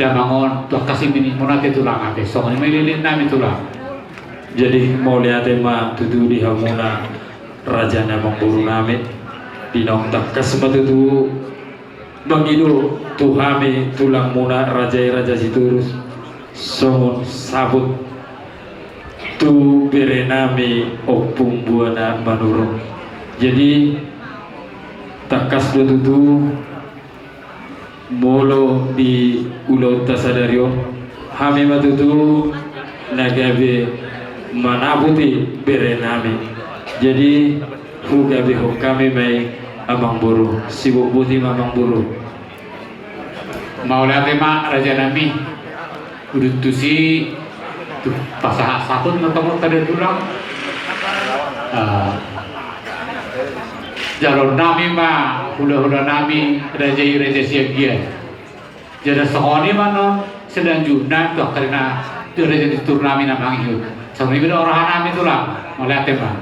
damang on, tu angka siminipmuna ate tulang ate. Songon i ma dilehon nami tulang. Jadi mauliate ma tutu di hamuna raja ni amangboru nami. Di naung tangkas ma tutu mangido tu hami tulangmuna raja i Raja Sitorus songon saput tu bere nami Ompung Buana Manurung. Jadi tangkas do tutu molo di ulaonta sadari on, hami ma tutu na gabe manaputi bere nami. Jadi hugabehon hami ma i amangboru. Sibotboti ma amangboru. Mauliate ma raja nami. Udut tusi tu pasahat saput ma tongon pada tulang. Ah, jaloon nami ma hulahula nami raja i Raja Siagian. Jala songon i ma non selanjutna tu angka na tu raja ni tutur nami na mangihut. Songon i ma do roha nami tulang. Mauliate ma.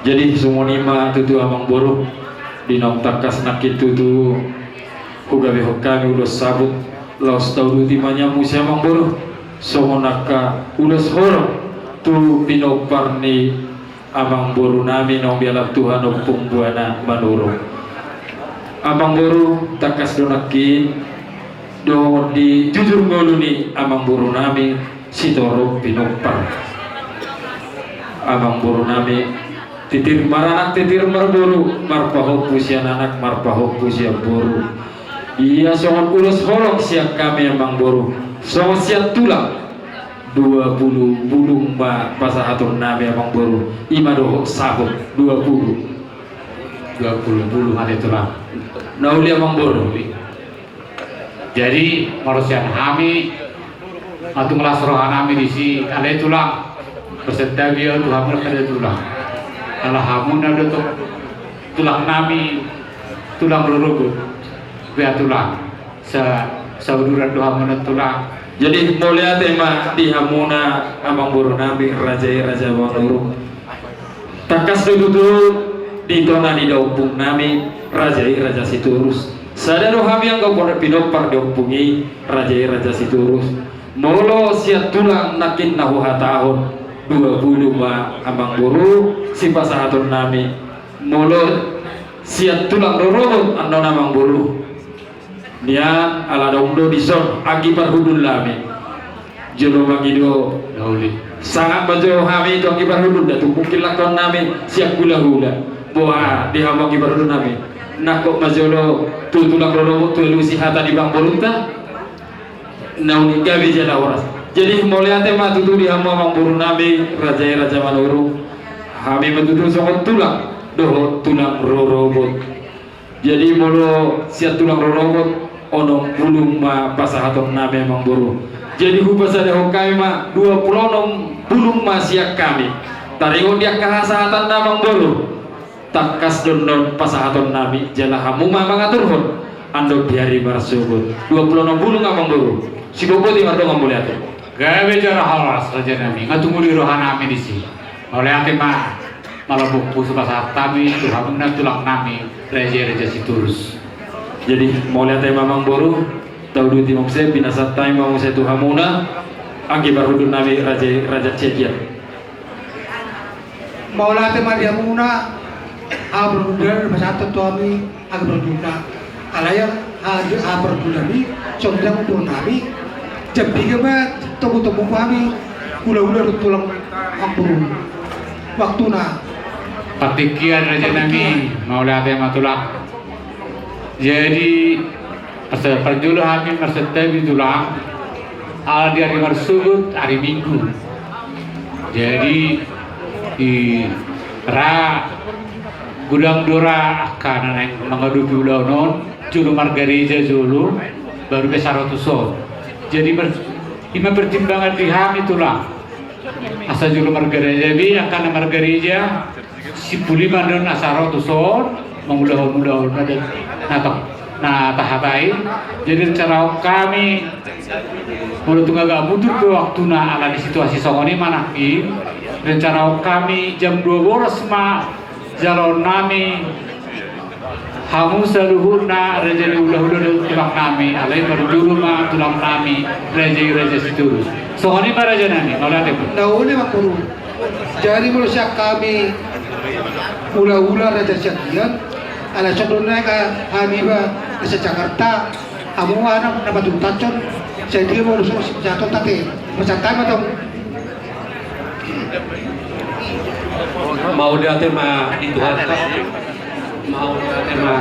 Jadi songon i ma tutu amangboru, di naung tangkas nangkin tutu hugabehon hami ulos saput, laos tauduti ma nian muse amangboru songon angka ulos holong tu pinompar ni amangboru nami naung dialap Tuhan Ompung Buana Manurung. Amangboru, tangkas do nangkin Dohot di jujur ngolu ni amangboru nami Sitorop Pinompar. Amangboru nami titir maranak titir marboru, marpahompu sian anak marpahompu sian boru. Ia songon ulos holong sian hami amangboru, songon sian tulang. Dua pulu bulung ma pasahaton nami amangboru, ima dohot sahut dua pulu. Dua pulu bulung ate tulang. Na uli amangboru. Jadi molo sian hami, tung las roha nami disi ale tulang. Bersedia tu hamu ale tulang. Ala hamu na do tulang nami, tulang rorobot. Bea tulang. Sa, sauduran do hamu na tulang. Jadi mauliate ma di hamuna amangboru nami raja i raja Manurung. Tangkas do tutu di tona ni da ompung nami raja i raja Sitorus. Sada do hami angka pinompar di ompung i raja i raja Sitorus. Molo sian tulang nangkin na huhatahon dua pulu ma amangboru sipasahaton nami. Molo sian tulang rorobot annon amangboru. Nian ala adong do dison anggi parhundul nami. Jolo mangido. Sangat ma jo hami tu anggi parhundul da tu mungkin langkon nami sian hulahula. Boha di hamu anggi parhundul nami. Nangkok ma jolo tu tulang rorobot tu alusi hata ni amangborunta. Na uli gabe jala horas. Jadi mauliate ma tutu di hamu amangboru nami raja i raja Manurung. Hami ma tutu songon tulang dohot tulang rorobot. Jadi molo sian tulang rorobot onom bulung ma pasahaton nami amangboru. Jadi hupasadahon hami ma dua pulu onom bulung ma sian hami. Taringot di angka hasahatan na amangboru. Tangkas do annon pasahaton nami jala hamu ma mangaturhon. Annon di ari marsogot dua pulu onom bulung amangboru. Siboboti mardongan mauliate. Gabe jala horas raja nami, nga tumuli roha nami disi. Mauliate ma. Molo bungkus pasahat hami tu hamuna tulang nami raja i raja Sitorus. Jadi mauliate ma amangboru. Tauduti ma muse pinasahat hami ma muse tu hamuna anggi parhundul nami raja i raja Siagian. Mauliate ma di hamuna. Hamu parhundul nami pasahat tu hami anggi parhundul nami. Alai hamu parhundul nami songon dia ma tu nami. Jam piga ma togu-togu hami hulahula dohot tulang amangboru. Waktuna. Partingkian raja nami. Mauliate ma tulang. Jadi parjolo hami marsantabi tulang. Ala di ari marsogot ari Minggu. Jadi di ra godang do ra angka na naeng mangadopi ulaon on. Jolo margareja jolo baru be saro tu son. Jadi ima pertimbangan di hami tulang. Asa jolo margareja be angka na margareja. Simpul i ma annon asa ro tu son mangulahon ulaon na tahatai. Jadi rencana on hami molo tung agak mundur pe waktuna ala ni situasi songon i ma nangkin. Rencana on hami jam dua bolas ma jaloon nami. Hamu saluhutna raja ni hulahula dohot tulang nami alai parjolo ma tulang nami raja i raja Sitorus. Songon i ma raja nami mauliate. Na uli ma guru. Jadi molo sian hami hulahula raja Siagian ala songon na hami ba raja Jakarta. Hamu ma na patutacon. Jadi molo songon sipasahaton tate pasahat ma tong. Mauliate ma di Tuhanta. Mauliate ma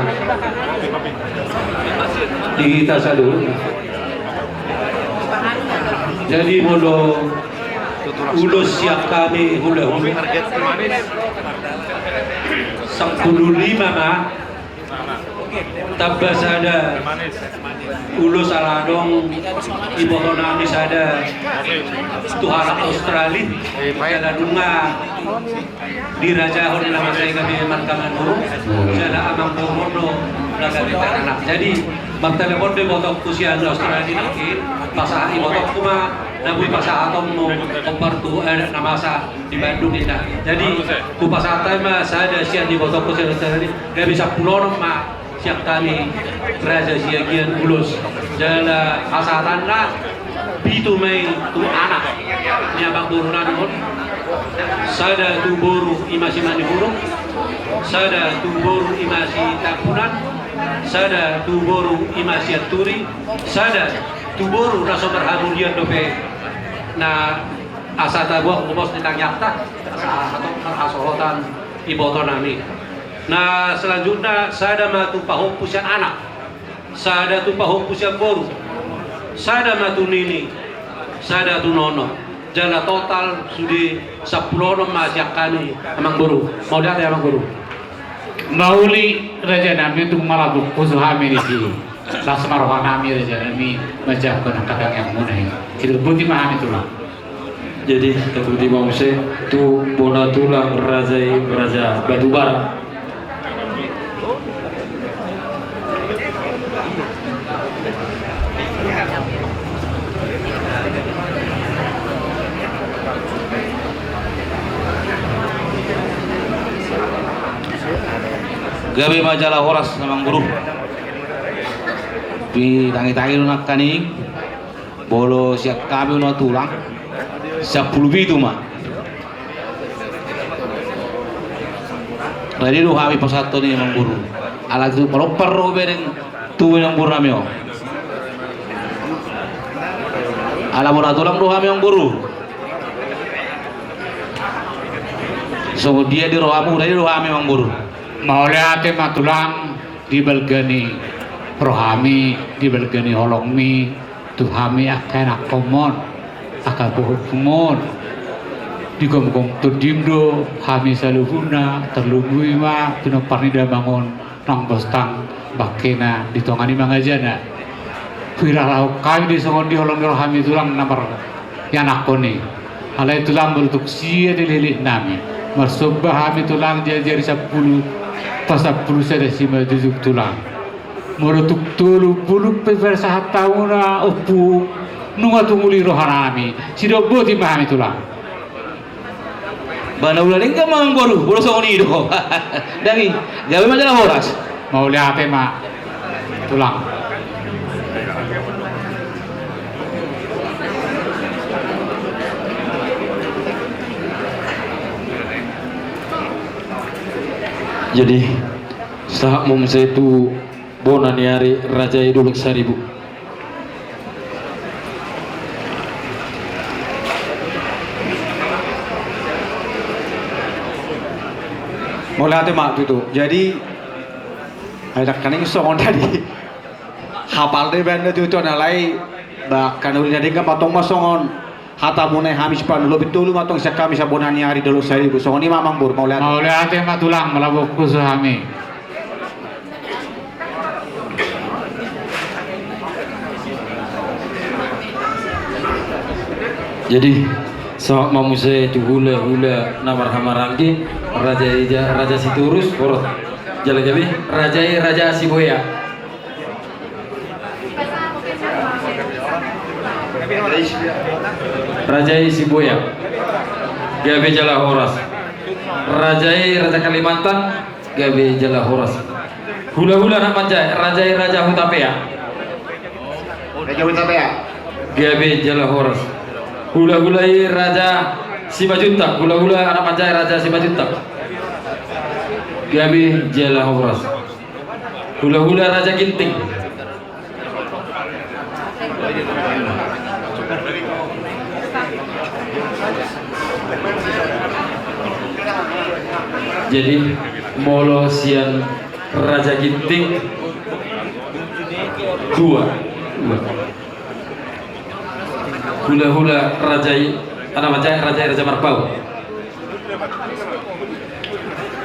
di hita saluhutna. Jadi molo ulos sian hami hulahula sampulu lima ma. Tamba sada ulos ala adong iboto nami sada tu halak Australia. Jala nunga dirajahon na masa i gabe marga Manurung. Jala amangboru on do na gabe teranak. Jadi martelepon do ibotongku sian Australia nangkin. Pasahat ibotongku ma na boi pasahatonmu hombar tu adat na masa di Bandung inna. Jadi hupasahat hami ma sada sian ibotongku sian Australia. Gabe sampulu onom ma sian hami raja Siagian ulos. Jala pasahatanna pitu ma i tu anak ni amangboru nami on. Sada tu boru ima si Manihuruk. Sada tu boru ima si Tambunan. Sada tu boru i ma Sianturi, sada tu boru na so marhamulian dope na asa taboan gomos ni tangiangta, asa hatop marhasohotan ibotonami. Na selanjutna sada ma tu pahompu sian anak, sada tu pahompu sian boru, sada ma tu nini, sada tu nono. Jala total sude sampulu onom ma sian hami, Amangboru. Mauliate, Amangboru. Mauli rajanami, tung mala bungkusu hami disi. Las ma rohanami rajanami manjangkon angka tangiangmuna i. Jadi boti ma hami, Tulang. Jadi, tapuji ma muse tu bona tulang raja i, Raja Batubara. Gabe ma jala horas, Amangboru. Ditangi-tangi do nangkaning. Molo sian hami, bona tulang, sampulu pitu ma. Rade do hami pasahathon i, Amangboru. Ala tu manompar do bereng tu Amangborunami on. Ala bona tulang do hami, Amangboru. Songon dia di rohamu, rade do hami, Amangboru. Mauliate ma, Tulang, di balga ni rohami, di balga ni holongmi, tu hami angka ianakhonmon, angka bohomhumon. Di gomgom tondim do hami saluhutna, tarlumobi ma pinompar ni damang on, naung bostang bangkena di tonga ni mangajana. Huiralahon hami do songon dia holong ni rohami, Tulang, na marianakhon i. Alai, Tulang, molo tung sian hilithilit nami, marsomba hami, Tulang, di ari sampulu, pasampulu sada simanjujung, Tulang. Molo tung tolu pulu pe pasahat hamuna, Ompu, nunga tung uli rohanami. Sidok boti ma hami, Tulang. Ba na ula denggan ma, Amangboru, molo songon i do. Dang i, gabe ma jala horas. Mauliate ma, Tulang. Jadi, sahat ma muse tu bona ni ari, raja i Dolok Saribu. Mauliate ma tutu. Jadi, ai nangkaning songon tadi. Hapal do baen na tutu, alai, ba, angka na uli na denggan ma tong ma songon hatamuna i, hami sipanganon lobi tolu ma tong sian hami sabona ni ari Dolok Saribu. Songon i ma, Amangboru, mauliate. Mauliate ma, Tulang, mala bungkusu hami. Jadi, sahat ma muse tu hulahula na marhahamaranggi, raja i ja-, Raja Sitorus, horas jala gabe, raja i Raja Sibuea. Raja i Sibuea. Gabe jala horas. Raja i Raja Kalimantan. Gabe jala horas. Hulahula anak manjae, raja i Raja Hutapea. Raja Hutapea. Gabe jala horas. Hulahula i Raja Simanjuntak. Hulahula anak manjae, Raja Simanjuntak. Gabe jala horas. Hulahula Raja Ginting. Jadi, molo sian Raja Ginting, dua. Dua. Hulahula raja i, anak manjae, raja i Raja Marpaung.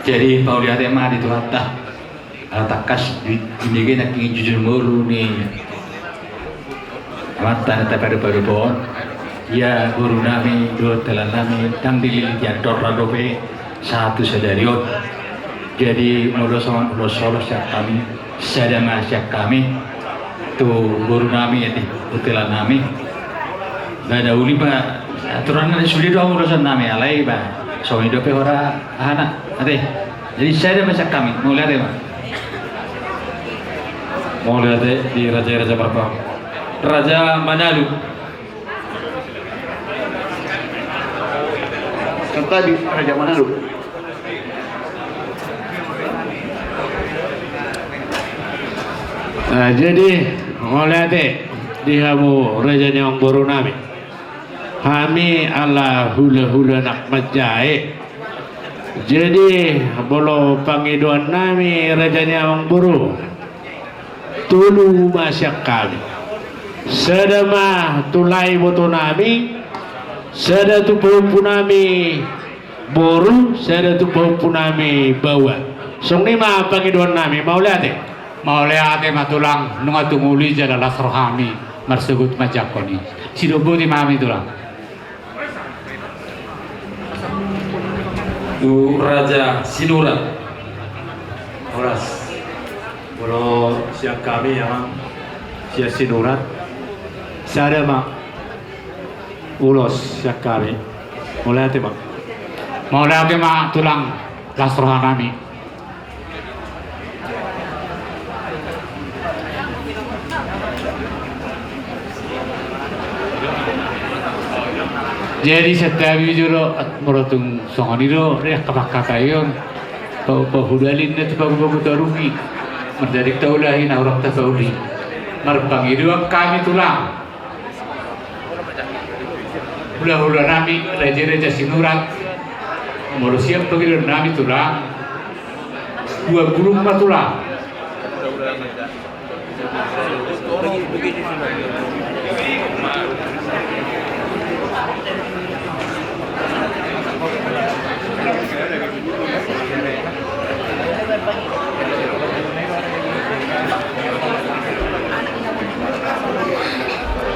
Jadi, mauliate ma di Tuhanta. Ala tangkas di, di nangkin jujur ngolu ni amanta na tapadopadopa on. Ia boru nami dohot hela nami ndang dililiti andor dope sahat tu sadari on. Jadi molo songon ulos-ulos sian hami, sada ma sian hami tu boru nami, ate, tu hela nami. Ba na uli ba, aturan na sude do hamu ulosan nami, alai ba songon i dope hora ahana, ate. Jadi sada ma sian hami, mauliate ma. Mauliate di raja, Raja Marpaung. Raja Manalu. Kan tadi Raja Manalu. Nah, jadi mauliate di hamu raja ni amangboru nami. Hami ala hulahula na manjae. Jadi molo pangidoan nami raja ni amangboru, tolu ma sian hami. Sada ma tu lae iboto nami, sada tu pahompu nami boru, sada tu pahompu nami baoa. Songon i ma pangidoan nami, mauliate. Mauliate ma tulang, nunga tumuli jala las rohami marsogot manjangkon i. Sidohot boti ma hami tulang. Tu Raja Sinurat. Horas. Molo sian hami, amang, sian Sinurat, sada ma ulos sian hami. Mauliate ma. Mauliate ma tulang, las roha nami. Jadi santabi jolo, molo tung songon i do angka pangkataion. Pahudali ninna tu pagu-pagu tarugi, mardalan taulahi na hurang tapauli. Marpangidoan hami tulang, hulahula nami raja-raja Sinurat. Molo sian pangidoan nami tulang, dua pulu ma tulang.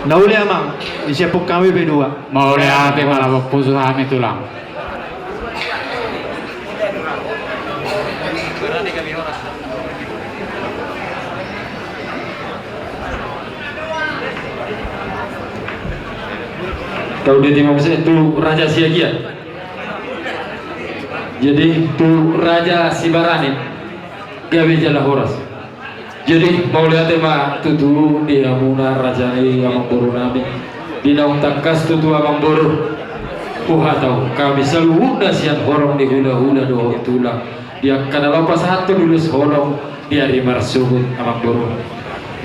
Na uli amang, disiaphon hami pe dua. Mauliate ma, ala pusu hami tulang. Tau dia timang tu Raja Siagian. Jadi tu Raja Sibarani, gabe jala horas. Jadi mauliate ma tutu di hamuna raja ni amangboru nami. Di naung tangkas tutu amangboru, huhatahon hami saluhutna sian horong ni hulahula dohot tulang, di angka na laho pasahathon ulos holong di ari marsogot amangboru.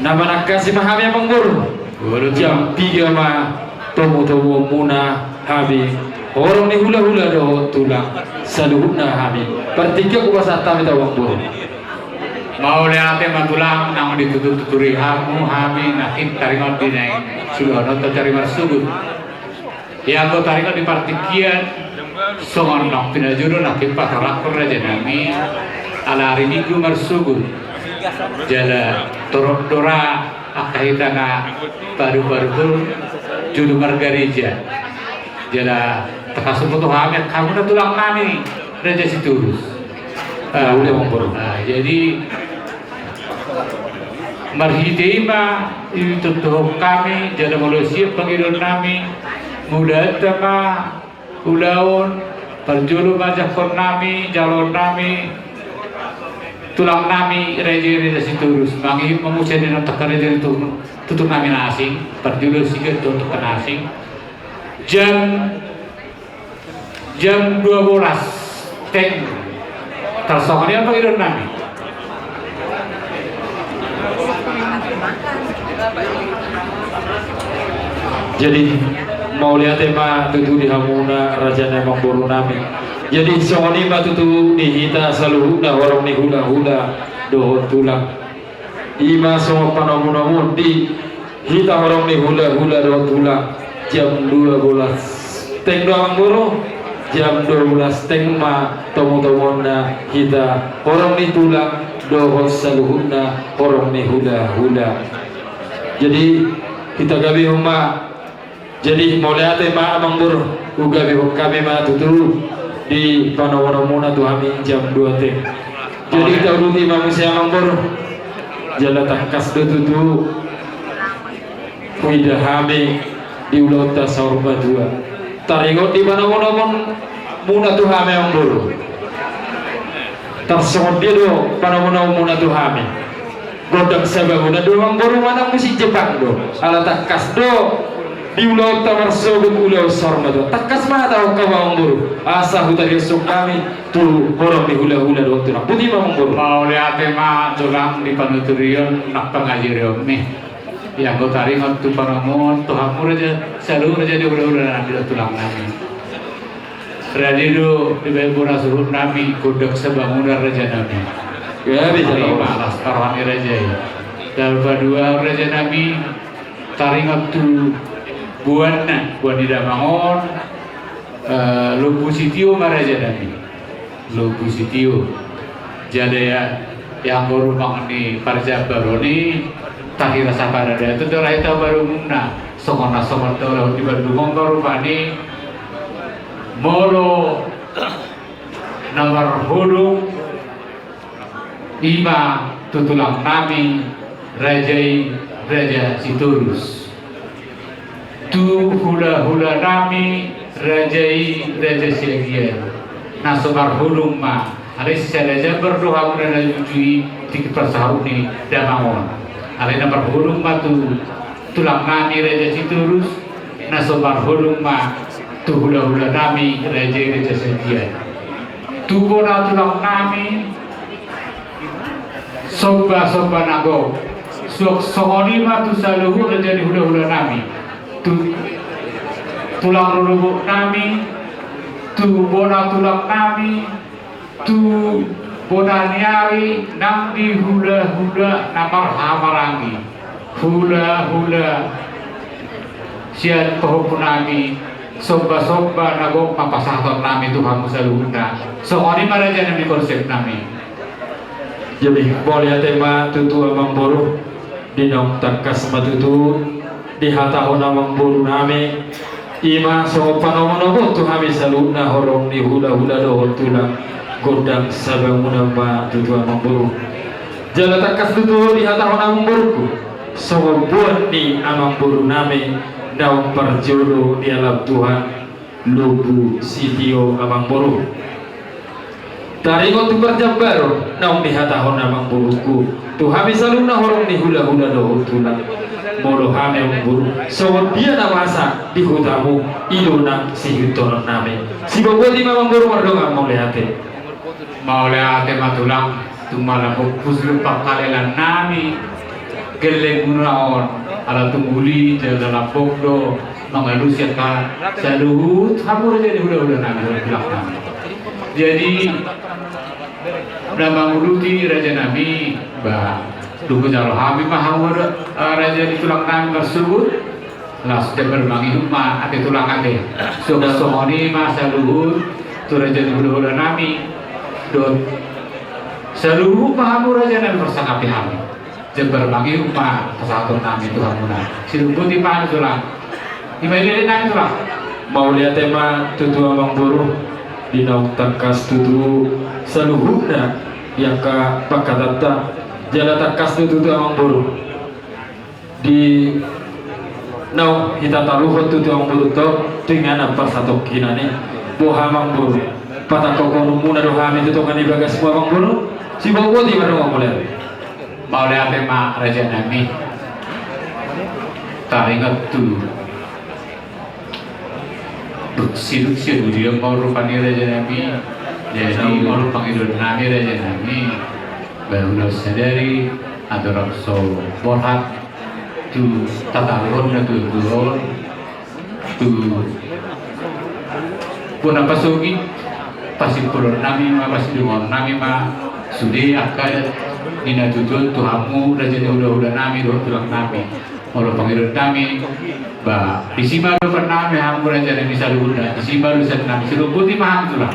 Na manangkasi ma hami amangboru. Jam piga ma tomutomuonmuna hami horong ni hulahula dohot tulang saluhutna hami. Partingkian hupasahat hami tu amangboru. Mauliate ma tulang, naung dituturi hamu hami na taringot di naeng suluhononta tu ari marsogot. Ia anggo taringot di partingkian, songon naung pinajodo na timpar rakkon raja nami, ala ari Minggu marsogot. Jala torop do ra angka hita na padupaduhon jolo margareja. Jala tangkas huboto hami angka hamuna tulang nami raja Sitorus. Ah, uli amangboru. Ah, jadi marhite i ma ditontuhon hami, jala molo sian pangidoan nami, mudahanta ma ulaon, parjolo ma jangkon nami, jaloon nami, tulang nami raja-raja Sitorus, mangihut ma muse di na tangkas raja ni tutur nami na asing, parjolo siganup tangkas na asing. Jam, jam dua belas teng. Tarsongon i ma pangidoan nami. Jadi mauliate ma tutu di hamuna raja ni amangboru nami. Jadi songon i ma tutu di hita saluhutna horong ni hulahula dohot tulang. I ma songon panomunomuon di hita horong ni hulahula dohot tulang, jam dua belas teng do amangboru. Jam dua belas teng ma tomutomuonna hita horong ni tulang dohot saluhutna horong ni hulahula. Jadi hita gabehon ma. Jadi mauliate ma amangboru, hugabehon hami ma tutu di panomunomuonna tu hami jam dua teng. Jadi tauduti ma muse amangboru. Jala tangkas do tutu huida hami di ulaonta saur matua. Taringot di panomunomuonmuna tu hami amangboru, tarsongon dia do panomunomuonmuna tu hami? Gondang sabaguna do amangboru manang musik Jepang do? Ala tangkas do Di ulaonta marsogot ulaon saur matua. Tangkas ma hatahon hamu amangboru, asa hutariashon hami tu horong ni hulahula dohot tulang. Botima amangboru. Mauliate ma tulang di panuturion nang pangajarionmi. Ia anggo taringot tu panomuon tu hamu raja, saluhut raja ni hulahula nami dohot tulang nami. Rade do dibaen bona suhut nami gondang sabangunan raja nami. Ia, bisa. Ima las parhani raja i. Lalu padua raja nami, taringot tu boanna, boan ni damang on, eh, lombu sitio ma raja nami. Lombu sitio. Jala ia, ia anggo rumang ni parjambaron i, tahira saparade tu dohot hita baru muna. Songon na songon tolong di Bandung on baru pani. Molo na marhudung ima tu tulang nami raja i, Raja Sitorus. Tu hulahula nami raja i, Raja Siagian. Na so marhudung ma, alai sisada jambar do hamu na juju i tingki parsahut ni damang on. Alai na marhudung ma tu tulang nami Raja Sitorus, na so marhudung ma tu hulahula nami raja i, Raja Siagian. Tu bona tulang nami, somba, somba na gok. Suang songon i ma tu saluhut raja ni hulahula nami. Tu tulang rorobot nami, tu bona tulang nami, tu bona ni ari nang di hulahula na marhahamaranggi. Hulahula sian pahompu nami, somba-somba na gok ma pasahaton nami tu hamu saluhutna. Songon i ma raja nami konsep nami. Jadi, mauliate ma tutu amangboru, di naung tangkas ma tutu dihatahon amangboru nami, ima songon panomunomu tu hami saluhutna horong ni hulahula dohot tulang, gondang sabangunan ma tutu amangboru. Jala tangkas tutu dihatahon amangboruku, songon boan ni amangboru nami naung parjolo dialap Tuhan, lombu sitio amangboru. Taringot tu parjambaron naung dihatahon amangboruku tu hami saluhutna horong ni hulahula dohot tulang. Molo hami amangboru, songon dia na masa di hutamu, i do nang sihitongon nami. Siboan, botima amangboru, mardongan mauliate. Mauliate ma tulang, tung mala fokus do parhalealan nami. Gelleng muna on, ala tung uli jala lambok do mangalusi angka saluhut hamu raja ni hulahula nami dohot tulang nami. Jadi na manguduti raja nami, ba, dung hujalo hami ma hamu do, eh, raja ni tulang nami marsogot. Las, jambar mangihut ma ate tulang ate. Suang songon i ma saluhut tu raja ni hulahula nami dohot saluhut ma hamu raja nami marsangapi hami. Jambar mangihut ma pasahaton nami tu hamuna. Silumput i ma hami tulang. Ima i lele nami tulang. Mauliate ma tutu amangboru, di naung tangkas tutu saluhutna di angka pangkatanta. Jala tangkas tutu tu amangboru. Di naung hita taruhon tutu amangboru, tu inganan parsatongkinan i. Boha amangboru, patangkokhononmuna do hami tu tonga ni bagasmu amangboru. Siboan, botima, mardongan mauliate. Mauliate ma raja nami. Taringot tu sidung sidung dia ma rupani raja nami. Jadi molo pangidoan nami raja nami, baru sadari andorang so borhat tu tataruhon na tu tu on tu bona pasogit, pasimpulon nami ma, pasidungon nami ma sude angka ni na tutu tu hamu raja ni hulahula nami dohot tulang nami. Molo pangidoan nami, ba, disi ma dohonon nami hamu raja nami saluhutna, disi ma do urusan nami, silumput i ma hamu tulang.